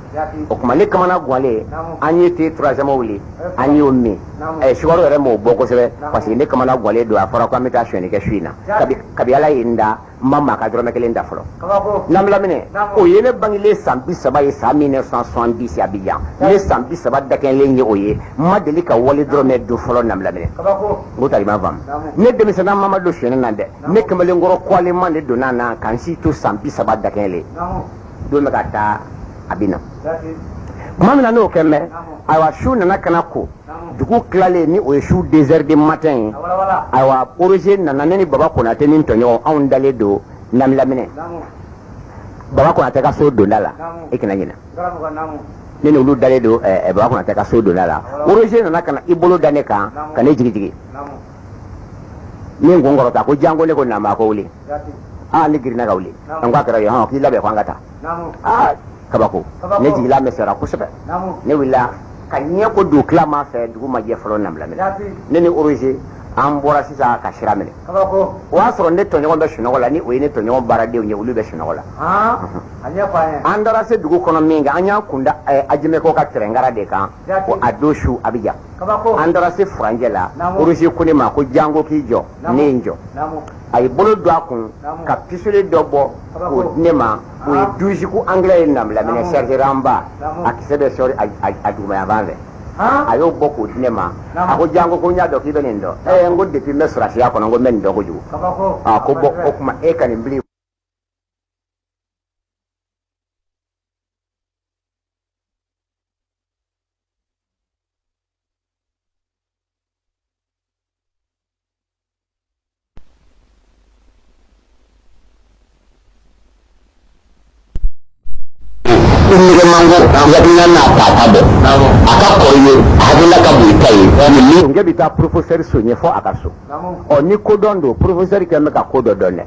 [SPEAKER 1] O tuma ne kamana ganlen, an ye te troisième wuli, an y'o min. Ɛ, sukaro yɛrɛ m'o bɔ kosɛbɛ parce que ne kamana ganlen don. A fɔra ko an bɛ taa sonyɛni kɛ su in na. Kabi Ala ye n da, n ma maa ka dɔrɔmɛ kelen da fɔlɔ. Namilaminɛ, o ye ne bangelen san 30 ye, san 1970 Abidjan. Ne san 30 dakɛnlen ye o ye, n ma deli ka wali dɔrɔmɛ dun fɔlɔ. Namilaminɛ, n ko tari ma faamu. Ne denmisɛnnin ma ma don sonyɛni na dɛ, ne kamalenkɔrɔ kɔlenman de donna na ka n si to san 30 dakɛnlen. Don bɛ ka taa, a bɛ na. Tuma min na n'o kɛ mɛn, ayiwa, su nana ka na ko dugu tilalen, ni o ye su 2 heures du matin ye. Ayiwa, Roger nana. Ne ni Baba Konate ni n tɔɲɔgɔn, anw dalen don Namilaminɛ, Baba Konate ka so donda la. I kana ɲinɛ, ne ni olu dalen don Baba Konate ka so donda la. Roger nana ka na i bolo da ne kan ka ne jigi jigi. Ne n kun kɔrɔta, ko janko. Ne ko naamu. A ko wuli. Aa, ne girinna ka wuli. An ko a kɛra ye hɔn, k'i labɛn ko an ka taa. Aa, kabako, ne jigila misɛnyara kosɛbɛ. Ne wulila ka ɲɛ ko don tila ma fɛ, dugu ma jɛ fɔlɔ. Namilaminɛ, ne ni Roger, an bɔra sisan ka sira minɛ. O y'a sɔrɔ ne tɔɲɔgɔn bɛ sunɔgɔ la, ni o ye ne tɔɲɔgɔn baaradenw ye, olu bɛ sunɔgɔ la. An taara se dugu kɔnɔ min kɛ, an y'an kunda Ajimɛkɔ ka tɛrɛnkara de kan ko a don su Abidjan. An taara se furanjɛ la, Roger ko ne ma ko janko, k'i jɔ. Ne ye n jɔ. A ye bolo don a kun ka pistolet dɔ bɔ k'o di ne ma. O ye 12 coups anglais ye. Namilaminɛ, chargeur en bas, a kisɛ bɛ sɔri a duguma yan fan fɛ. A y'o bɔ k'o di ne ma. A ko janko, ko n y'a dɔn k'i bɛ nin dɔn. Ɛɛ, n ko depuis n bɛ sɔrɔdasiya kɔnɔ, n ko n bɛ nin dɔn kojugu. A ko bɔn, o tuma e ka nin bili.
[SPEAKER 2] I nɛgɛ man go, hakilina n'a ta ta bɔ, a ka kɔrɔ ye, a hakilina ka bon i ta ye.
[SPEAKER 1] Sonkɛ bɛ taa professeur so ɲɛfɔ a ka so. Ɔ, ni ko dɔn don, professeur kɛlen bɛ ka ko dɔ dɔn dɛ.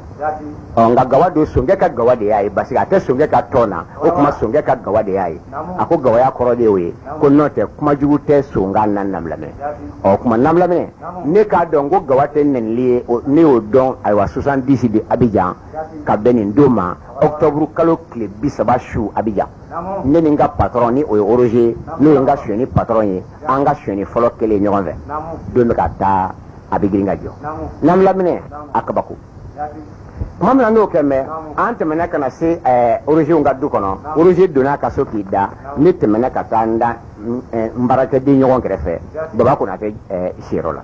[SPEAKER 1] Ɔ, nka gawa don, sonkɛ ka gawa de y'a ye, parce que a tɛ sonkɛ ka tɔn na. O tuma sonkɛ ka gawa de y'a ye. A ko gawaya kɔrɔ de y'o ye, ko n'o tɛ kuma jugu tɛ sonkan na. Namilamɛ, ɔ tuma Namilamɛ, ne k'a dɔn ko gawa tɛ nɛnili ye. Ne y'o dɔn ayiwa 70 de Abidjan, ka bɛn nin don ma, octobre kalo tile 30 su Abidjan. Ne ni n ka patron, ni o ye Roger, n'o ye n ka sonyɛni patron ye, an ka sonyɛni fɔlɔ kelen ɲɔgɔn fɛ. Don bɛ ka taa, a bɛ girin ka jɔ. Namilaminɛ, a kabako. Tuma min na n'o kɛ mɛn, an tɛmɛna ka na se Rogerw ka du kɔnɔ. Roger donna a ka so k'i da. Ne tɛmɛna ka taa n da n baarakɛden ɲɔgɔn kɛrɛfɛ, Baba Konatɛ siyɔrɔ la.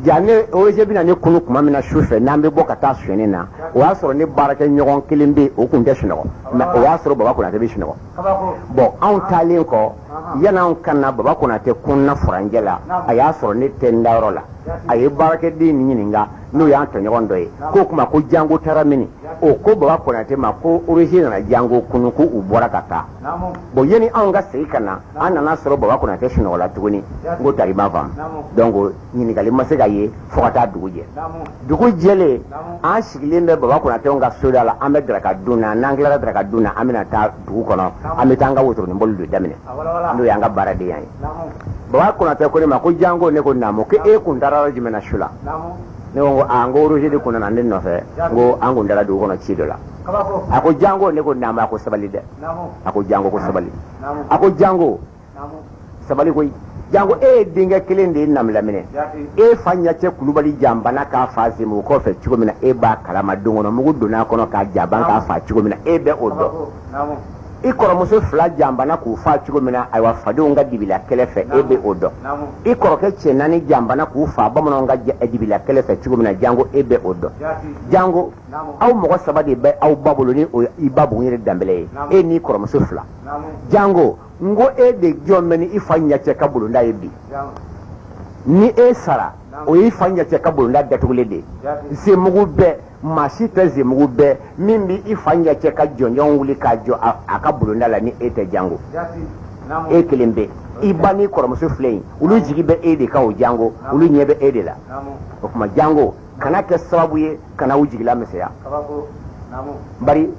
[SPEAKER 1] Ja, ne Roger bɛna ne kunu tuma min na su fɛ, n'an bɛ bɔ ka taa sonyɛni na, o y'a sɔrɔ ne baarakɛ ɲɔgɔn kelen bɛ yen, o kun tɛ sunɔgɔ, mais o y'a sɔrɔ Baba Konatɛ bɛ sunɔgɔ. Bɔn, anw taalen kɔ, yan'anw ka na, Baba Konatɛ kunna furanjɛ la. A y'a sɔrɔ ne tɛ n dayɔrɔ la. A ye baarakɛden nin ɲininka n'o y'an tɔɲɔgɔn dɔ ye, k'o tuma ko Jango taara mini? O ko Baba Konate ma ko Roger nana Jango kunu, ko u bɔra ka taa. Bon, yanni anw ka segin ka na, an nana sɔrɔ Baba Konate sunɔgɔla tuguni. N ko tari ma faamu. Donc ɲininkali ma se ka ye fo ka taa dugu jɛ. Dugu jɛlen, an sigilen bɛ Baba Konatew ka soda la, an bɛ daraka dun na. N'an tilara daraka dun na, an bɛna taa dugu kɔnɔ, an bɛ taa an ka wotoronin boli de daminɛ, n'o y'an ka baaradenya ye. Baba Konate ko ne ma ko Jango, ne ko naamu, ko e kun taara yɔrɔ jumɛn na su la? Ne ko aa, n ko Roger de kun nana ne nɔfɛ, n ko an kun taara dugu kɔnɔ ci dɔ la. A ko Jango, ne ko naamu. A ko sabali dɛ. A ko Jango, ko sabali. A ko Jango, sabali koyi. Jango, e ye denkɛ kelen de ye Namilaminɛ. E fa ɲɛcɛ Kulubali janbana k'a fa Zemugu kɔfɛ cogo min na, e b'a kalama. Don kɔnɔ mugu donna a kɔnɔ k'a jaban k'a fa cogo min na, e bɛ o dɔn. I kɔrɔmuso fila janbana k'u fa cogo min na, ayiwa, fadenw ka dibila kɛlɛ fɛ, e bɛ o dɔn. I kɔrɔkɛ cɛ naani janbana k'u fa bamananw ka dibila kɛlɛ fɛ cogo min na, Jango, e bɛ o dɔn. Jango, aw mɔgɔ saba de bɛ aw ba bolo, ni o i ba Buguyere Danbɛlɛ ye, e n'i kɔrɔmuso fila. Jango, n ko e de jɔn bɛ ni i fa ɲɛcɛ ka bulonda ye bi. Ni e sara, o y'i fa ɲɛcɛ ka bulonda datugulen de ye. Zemugu bɛɛ, maa si tɛ Zemugu bɛɛ min bɛ i fa ɲɛcɛ ka jɔnjɔn wuli k'a jɔ a ka bulonda la ni e tɛ. Jango, e kelen bɛ, i ba n'i kɔrɔmuso filɛ yen, olu jigi bɛ e de kan o. Jango, olu ɲɛ bɛ e de la. O tuma Jango, kana kɛ sababu ye kana u jigila misɛnya. Bari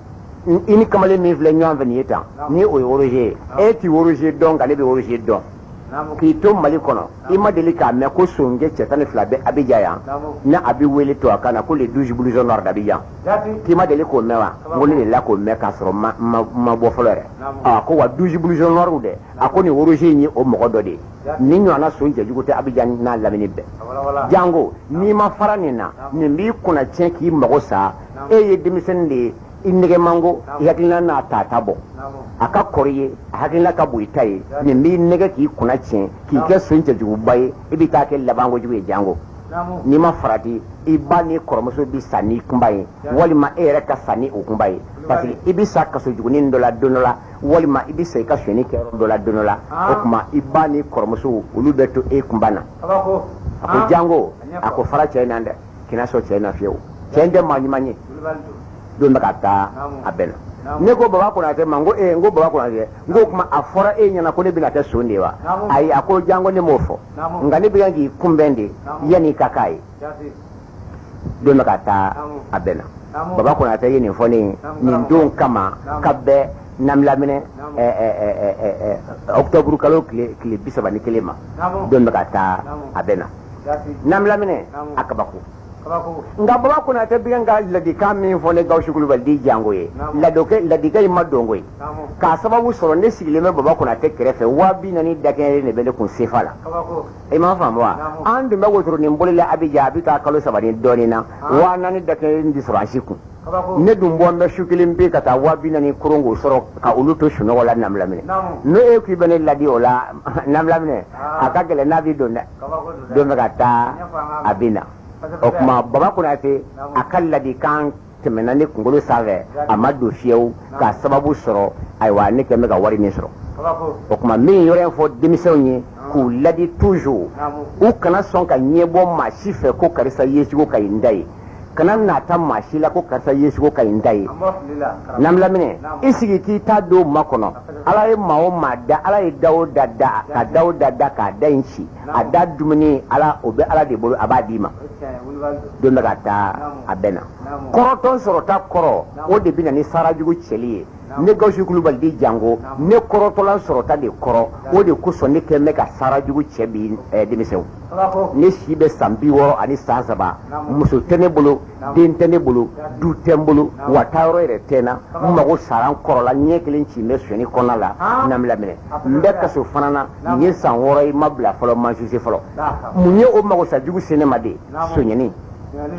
[SPEAKER 1] i ni kamalen min filɛ ɲɔgɔn fɛ nin ye tan, ni o ye Roger ye, e ti Roger dɔn, nka ne bɛ Roger dɔn. K'i to Mali kɔnɔ, i ma deli k'a mɛn ko sonkɛ cɛ 12 bɛ Abidjan yan, ni a bɛ wele tubabukan na ko les 12 blousons noirs d'Abidjan? K'i ma deli k'o mɛn wa? N ko ne delila k'o mɛn k'a sɔrɔ ma bɔ fɔlɔ yɛrɛ. A ko wa 12 blousons noirs dɛ, a ko nin Roger in ye o mɔgɔ dɔ de ye. Ni ɲɔgɔnna son cɛjugu tɛ Abidjan n'a lamini bɛɛ. Jango, n'i ma fara nin na, nin b'i kunna tiɲɛ k'i mago sa. E ye denmisɛnnin de ye, i nɛgɛ mango, i hakilina n'a ta bɔ. A ka kɔrɔ ye, a hakilina ka bon i ta ye. Nin b'i nɛgɛ k'i kunna tiɲɛ k'i kɛ son cɛjuguba ye, i bɛ taa kɛ labankojugu ye. Jango, n'i ma farati, i ba n'i kɔrɔmuso bɛ sa n'i kunba ye, walima e yɛrɛ ka sa ni o kunba ye, parce que i bɛ sa kaso jugunin dɔ la don dɔ la, walima i bɛ sa i ka sonyɛni kɛyɔrɔ dɔ la don dɔ la. O tuma i ba n'i kɔrɔmuso, olu bɛ to e kunba na. A ko Jango, a ko fara cɛ in na dɛ, kina sɔn cɛ in na fiyewu, cɛ in tɛ maa ɲuman ye. Don bɛ ka taa, a bɛnna. Ne ko Baba Konate ma, n ko ee, n ko Baba Konate, n ko kuma a fɔra e ɲɛna ko ne bɛna kɛ son de ye wa? Ayi, a ko Jango, ne m'o fɔ, nka ne bɛ k'i kunbɛn de yanni i ka k'a ye. Don bɛ ka taa, a bɛnna. Baba Konate ye nin fɔ ne ye nin don kama ka bɛn Namilaminɛ octobre kalo tile 31 ma. Don bɛ ka taa, a bɛnna. Namilaminɛ, a kabako. Nka Baba Konate bɛ ka ladikan min fɔ ne Gawusu Kulubali di Jango ye, ladika in ma don koyi, k'a sababu sɔrɔ ne sigilen bɛ Baba Konate kɛrɛfɛ, 40 000 dakɛɲɛlen de bɛ ne kun sefa la. I m'a faamu wa? An tun bɛ wotoronin boli la Abidjan, a bɛ taa kalo 3 ni dɔɔnin na, 4000 dakɛɲɛlen de sɔrɔ an si kun. Ne dun bɔ n bɛ su kelen pe ka taa 40 000 koron k'o sɔrɔ ka olu to sunɔgɔ la Namilaminɛ. N'o e k'i bɛ ne ladi o la, Namilaminɛ, a ka gɛlɛn n'a b'i don dɛ. Don bɛ ka taa, a bɛ na. O tuma Baba Konate a ka ladikan tɛmɛna ne kunkolo sanfɛ, a ma don fiyewu, k'a sababu sɔrɔ ayiwa ne kɛn bɛ ka wari min sɔrɔ. O tuma min yɔrɔ in fɔ denmisɛnw ye k'u ladi toujours, u kana sɔn ka ɲɛbɔ maa si fɛ ko karisa yecogo ka ɲi n da ye. Kana nata maa si la ko karisa yecogo ka ɲi n da ye. Namilaminɛ, i sigi k'i ta don ma kɔnɔ. Ala ye maa o maa da, Ala ye da o da da ka da o da da k'a da in ci, a da dumuni Ala o bɛ Ala de bolo, a b'a d'i ma. Don bɛ ka taa, a bɛ na. Kɔrɔtɔn sɔrɔta kɔrɔ, o de bɛ na ni sarajugu cɛli ye. Ne Gawusu Kulubali di Jango, ne kɔrɔtɔla sɔrɔta de kɔrɔ, o de kosɔn ne kɛn bɛ ka sarajugu cɛ bi denmisɛnw. Ne si bɛ san 60 ani san 3, muso tɛ ne bolo, den tɛ ne bolo, du tɛ n bolo, wa taayɔrɔ yɛrɛ tɛ n na. N mago sara, n kɔrɔla, ɲɛ kelen ci n bɛ sonyɛni kɔnɔna la. Namilaminɛ, n bɛ kaso fana na, nin ye san 6 ye, n ma bila fɔlɔ, n ma jugé fɔlɔ. Mun ye o mago sa jugu se ne ma de? Sonyɛni,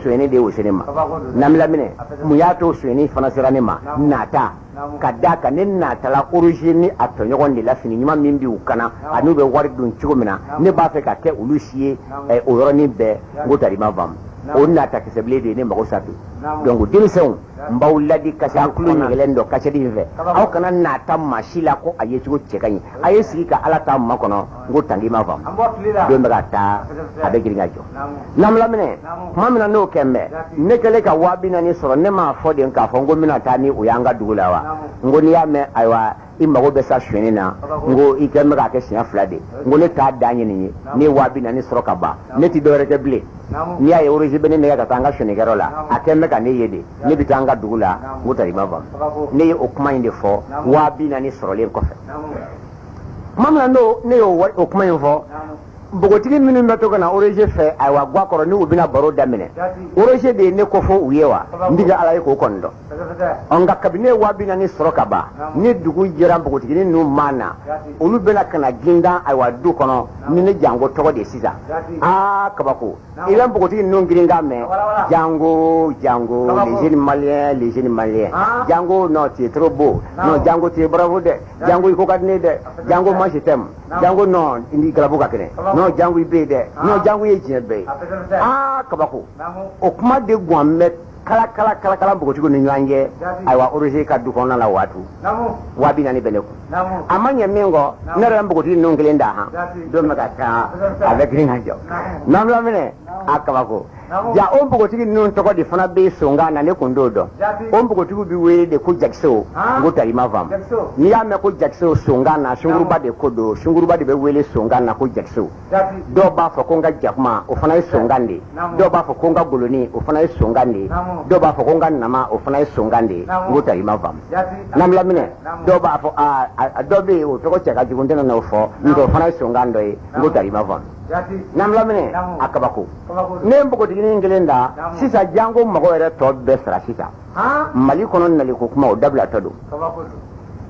[SPEAKER 1] sonyɛni de y'o se ne ma. Namilaminɛ, mun y'a to sonyɛni fana sera ne ma? Nata ka d'a kan ne natala Roger ni a tɔɲɔgɔn de la, fini ɲuman min b'u kana ani u bɛ wari dun cogo min na, ne b'a fɛ ka kɛ olu si ye o yɔrɔnin bɛɛ. N ko tari ma faamu. O nata kisɛbilen de ye ne mago sa bi. Donc denmisɛnw, n b'aw ladi kasi an tulo ɲɛgɛlɛn dɔ kasɛti in fɛ, aw kana nata maa si la ko a ye cogo cɛ ka ɲi. A ye sigi ka Ala ta makɔnɔ. N ko tanki ma faamu, don bɛ ka taa, a bɛ girin ka jɔ. N'an laminɛ tuma min na, n'o kɛ n bɛ ne kɛlen ka 40 000 sɔrɔ, ne m'a fɔ de k'a fɔ n ko n bɛna taa ni o y'an ka dugu la wa? N ko n'i y'a mɛn, ayiwa, i mago bɛ sa sonyɛni na, n ko i kɛ n bɛ k'a kɛ siɲɛ fila de. N ko ne t'a dan ye nin ye. Ne ye 40 000 sɔrɔ ka ban, ne tɛ dɔwɛrɛ kɛ bilen. N'i y'a ye Roger bɛ ne nɛgɛ ka taa an ka sonyɛnikɛyɔrɔ la, a kɛ n bɛ ka ne ye de. Ne bɛ taa an ka dugu la. N ko tari ma faamu, ne ye o kuma in de fɔ 40 000 sɔrɔlen kɔfɛ. Tuma min na n'o ne y'o o kuma in fɔ, npogotigi minnu bɛ to ka na Roger fɛ, ayiwa, ga kɔrɔ, ni u bɛna baro daminɛ, Roger de ye ne ko fɔ u ye wa? N bɛ Ala ye k'o kɔni dɔn. Nka kabini ne ye 40 000 sɔrɔ ka ban, ni dugu jɛra, npogotiginin ninnu ma na, olu bɛna ka na gindan, ayiwa, du kɔnɔ ni ne Jango tɔgɔ de ye sisan. Aa, kabako! I bɛ npogotigi ninnu girinkan mɛn: "Jango, Jango, les jeunes Maliens, les jeunes Maliens, Jango, non, tu es trop beau, non, Jango, tu es bravo dɛ, Jango, i ko ka di ne ye dɛ, Jango, moi je t'aime, Jango, non, i galabu ka kɛnɛ, non, Jango, i bɛ yen dɛ, non, Jango ye diɲɛ bɛɛ ye." Aa, kabako! O kuma de guwan bɛ kala kala kala kala npogotigiw ni ɲɔgɔn cɛ, ayiwa, Roger ka du kɔnɔna la. Waati 40 000 bɛ ne kun, a ma ɲɛ min kɔ, ne yɛrɛ npogotigi ninnu kelen da han don bɛ ka taa, a bɛ girin ka jɔ. N'an minɛ a kabako ja, o npogotigi ninnu tɔgɔ de fana bɛ sonkan na, ne kun t'o dɔn. O npogotigiw bɛ wele de ko jakisew. N ko tari ma faamu, n'i y'a mɛn ko jakisew sonkan na, sunkuruba de ko don. Sunkuruba de bɛ wele sonkan na ko jakisew. Dɔw b'a fɔ ko n ka jakuma, o fana ye sonkan de ye. Dɔw b'a fɔ ko n ka goloni, o fana ye sonkan de ye. Dɔw b'a fɔ ko n ka nama, o fana ye sonkan de ye. N ko tari ma faamu. N'an minɛ, dɔw b'a fɔ aa, dɔ bɛ yen, o tɔgɔ cɛ ka jugu, n tɛna n'o fɔ, nka o fana ye sonkan dɔ ye. N ko tari ma faamu. N'an minɛ a kabako, ne ye npogotiginin kelen da sisan. Jango mago yɛrɛ tɔ bɛɛ sara sisan Mali kɔnɔ, naliko kuma o dabilatɔ don.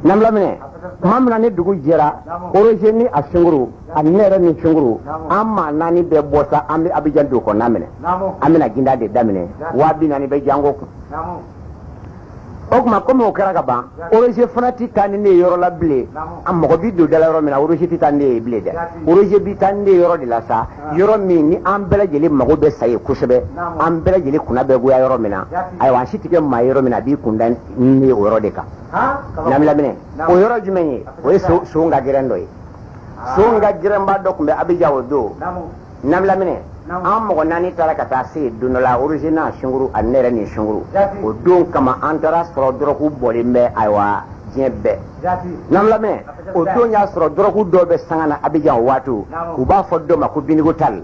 [SPEAKER 1] N'an minɛ tuma min na, ni dugu jɛra, Roger ni a sunkuru ani ne yɛrɛ ni sunkuru, an maa naani bɛɛ bɔ sa, an bɛ Abijan dugu kɔnɔna minɛ, an bɛna ginda de daminɛ. 40 000 bɛ Jango kun. O tuma, komi o kɛra ka ban, Roger fana tɛ taa ni ne ye yɔrɔ la bilen. A mɔgɔ bi don da la yɔrɔ min na, Roger tɛ taa ni ne ye bilen dɛ. Roger bi taa ni ne ye yɔrɔ de la sa, yɔrɔ min ni an bɛɛ lajɛlen mago bɛ sa ye kosɛbɛ, an bɛɛ lajɛlen kunna bɛ goya yɔrɔ min na. Ayiwa, an si tɛ kɛ maa ye yɔrɔ min na, a b'i kun da ni ne ye o yɔrɔ de kan. N'an laminɛ, o yɔrɔ jumɛn ye? O ye son ka gɛrɛn dɔ ye. Son ka gɛrɛnba dɔ tun bɛ Abijan o don. N'an laminɛ, an mɔgɔ naani taara ka taa se yen don dɔ la, Roger n'a sunkuru ani ne yɛrɛ ni sunkuru. O don kama, an taara sɔrɔ dɔrɔgu bɔlen bɛ, ayiwa, diɲɛ bɛɛ. N'an lamɛn, o don y'a sɔrɔ dɔrɔgu dɔw bɛ sanga na Abijan o waati. U b'a fɔ dɔ ma ko binigotal,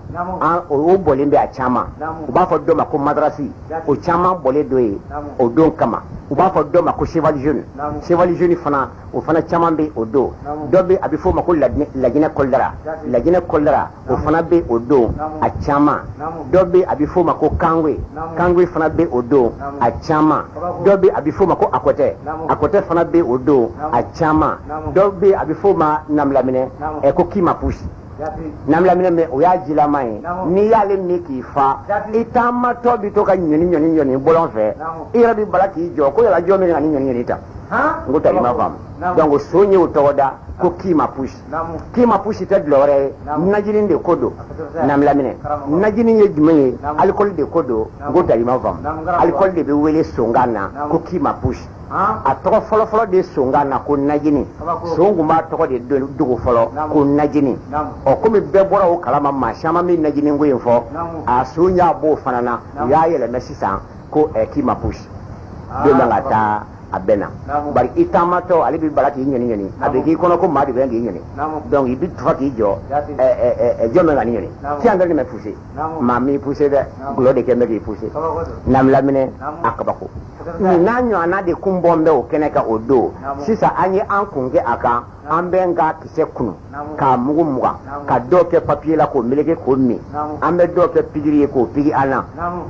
[SPEAKER 1] o bɔlen bɛ a caman. U b'a fɔ dɔ ma ko madarasi, o caman bɔlen dɔ ye o don kama. U b'a fɔ dɔ ma ko cheval jaune, cheval jaune fana, o fana caman bɛ o don. Dɔ bɛ, a bɛ f'o ma ko Laginɛ kɔlidara, Laginɛ kɔlidara, o fana bɛ o don a caman. Dɔ bɛ, a bɛ f'o ma ko kangwe, kangwe fana bɛ o don a caman. Dɔ bɛ, a bɛ f'o ma ko akɔtɛ, akɔtɛ fana bɛ o don a caman. Dɔ bɛ, a bɛ f'o ma namlaminɛ ɛ ko kima pusi namlaminɛ mɛ, o y'a jilama ye. N'i y'ale min k'i fa, i taamatɔ bɛ to ka ɲɔni ɲɔni ɲɔni bɔlɔn fɛ, i yɛrɛ bɛ bala k'i jɔ ko yala jɔn bɛ ka ni ɲɔni ɲɔni ta. N ko tari ma faamu. Donc son ye o tɔgɔ da ko kima pusi. Kima pusi tɛ dɔlɔ wɛrɛ ye, najini de ko don. Namlaminɛ, najini ye jumɛn ye? Alikɔli de ko don. N ko tari ma faamu, alikɔli de bɛ wele sonkan na ko kima pusi. A tɔgɔ fɔlɔfɔlɔ de sonkan na ko najini. Son kun b'a tɔgɔ de dogo fɔlɔ ko najini. Ɔ, komi bɛɛ bɔra o kalama, maa caman bɛ najini ko in fɔ, a son y'a b'o fana na, u y'a yɛlɛmɛ sisan ko kima pusi. Don bɛ ka taa, a bɛ na, bari i taamatɔ, ale bɛ bala k'i ɲɔni ɲɔni, a bɛ k'i kɔnɔ ko maa de bɛ k'i ɲɔni. Donc i bɛ tufa k'i jɔ, jɔn bɛ ka nin ɲɔni? Qui en train de me pousser? Maa m'i pousser dɛ, gulɔ de kɛ bɛ k'i pousser. N'an laminɛ, a kabako nin n'a ɲɔgɔnna de kun bɔ bɛ o kɛnɛ kan o don. Sisan an ye an kun kɛ a kan, an bɛ n ka kisɛ kunu k'a mugu mugan, ka dɔw kɛ papiye la k'o meleke k'o min, an bɛ dɔw kɛ pikiri ye k'o piki an na.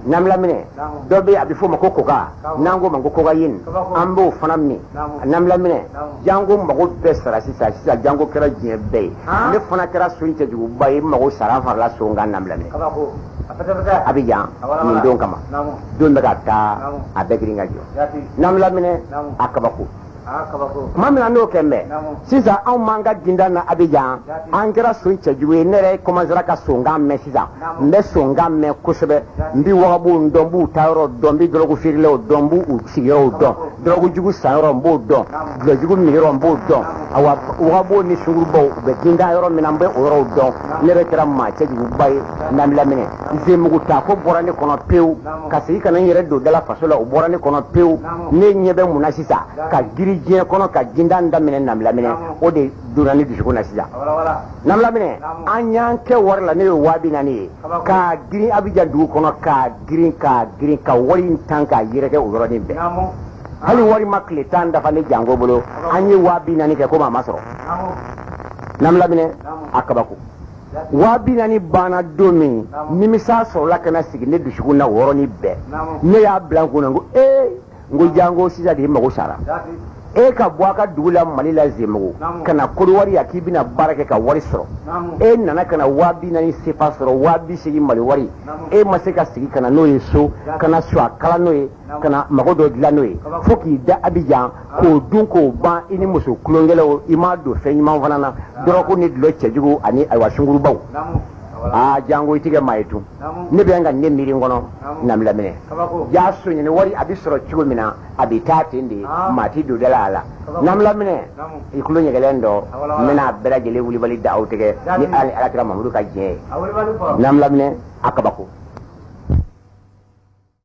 [SPEAKER 1] N'an laminɛ, dɔ bɛ, a bɛ f'o ma ko koka, n'an k'o ma ko cocaïne, an b'o fana min. N'an laminɛ, Jango mago bɛɛ sara sisan. Sisan Jango kɛra diɲɛ bɛɛ ye, ne fana kɛra son cɛjuguba ye. N mago sara, an farala son kan. N'an laminɛ, Abijan nin don kama, don bɛ ka taa, a bɛɛ girin ka jɔ. N'an laminɛ, a kabako. Tuma min na n'o kɛ mɛ sisan, anw m'an ka ginda na Abijan, an kɛra son cɛjugu ye. Ne yɛrɛ commencera ka sonkan mɛn sisan, n bɛ sonkan mɛn kosɛbɛ. N bɛ wagabow dɔn, n b'u taayɔrɔ dɔn, n bɛ dɔrɔgu feerelaw dɔn, n b'u sigiyɔrɔw dɔn, dɔrɔgu jugu sanyɔrɔ n b'o dɔn, dɔlɔjugu minyɔrɔ n b'o dɔn. Awa, wagabow ni sungurubaw u bɛ ginda yɔrɔ min na, n bɛ o yɔrɔw dɔn. Ne yɛrɛ kɛra maa cɛjuguba ye. Namilaminɛ nzenmugu ta ko bɔra ne kɔnɔ pewu, ka segin ka na n yɛrɛ don dala faso la, o bɔra ne kɔnɔ pewu. Ne ɲɛ bɛ mun na sisan? Ka giri diɲɛ kɔnɔ, ka gindan daminɛ. Namilaminɛ, o de donna ne dusukun na sisan. Namilaminɛ, an y'an kɛ wari la, ne ye 40.000 ye, k'a girin Abijan dugu kɔnɔ, k'a girin, k'a girin, ka wari in tan k'a yɛrɛkɛ o yɔrɔnin bɛɛ. Hali wari ma tile 10 dafa ne jango bolo, an ye 40.000 kɛ komi a ma sɔrɔ. Namilaminɛ, a kabako. 40.000 banna don min, nimisa sɔrɔla ka na sigi ne dusukun na o yɔrɔnin bɛɛ. Ne y'a bila n kunna, n ko ee, n ko jango sisan de i mago sara. E ka bɔ a ka dugu la, Mali la, Zemugu, ka na Kodowari yan k'i bɛna baara kɛ ka wari sɔrɔ, e nana ka na 40.000 sefa sɔrɔ, 80.000 Mali wari. E ma se ka sigi ka na n'o ye so, ka na su a kala n'o ye, ka na mago dɔ dilan n'o ye, fo k'i da Abijan k'o dun k'o ban i ni muso tulonkɛlaw. I m'a don fɛn ɲuman fana na, dɔrɔgu ni dulɔ cɛjugu ani ayiwa sungurubaw. Aa, jango i tigɛ maa ye tun. Ne bɛ ka ne miiri n kɔnɔ, namilaminɛ ja sonyani wari a bɛ sɔrɔ cogo min na, a bɛ taa ten de, maa ti don dala a la. Namilaminɛ, i tulo ɲɛgɛlɛn dɔ, n bɛna a bɛɛ lajɛlen wulibali da aw tɛgɛ ni Ala ni Alakira Mamadu ka diɲɛ ye. Namilaminɛ, a kabako.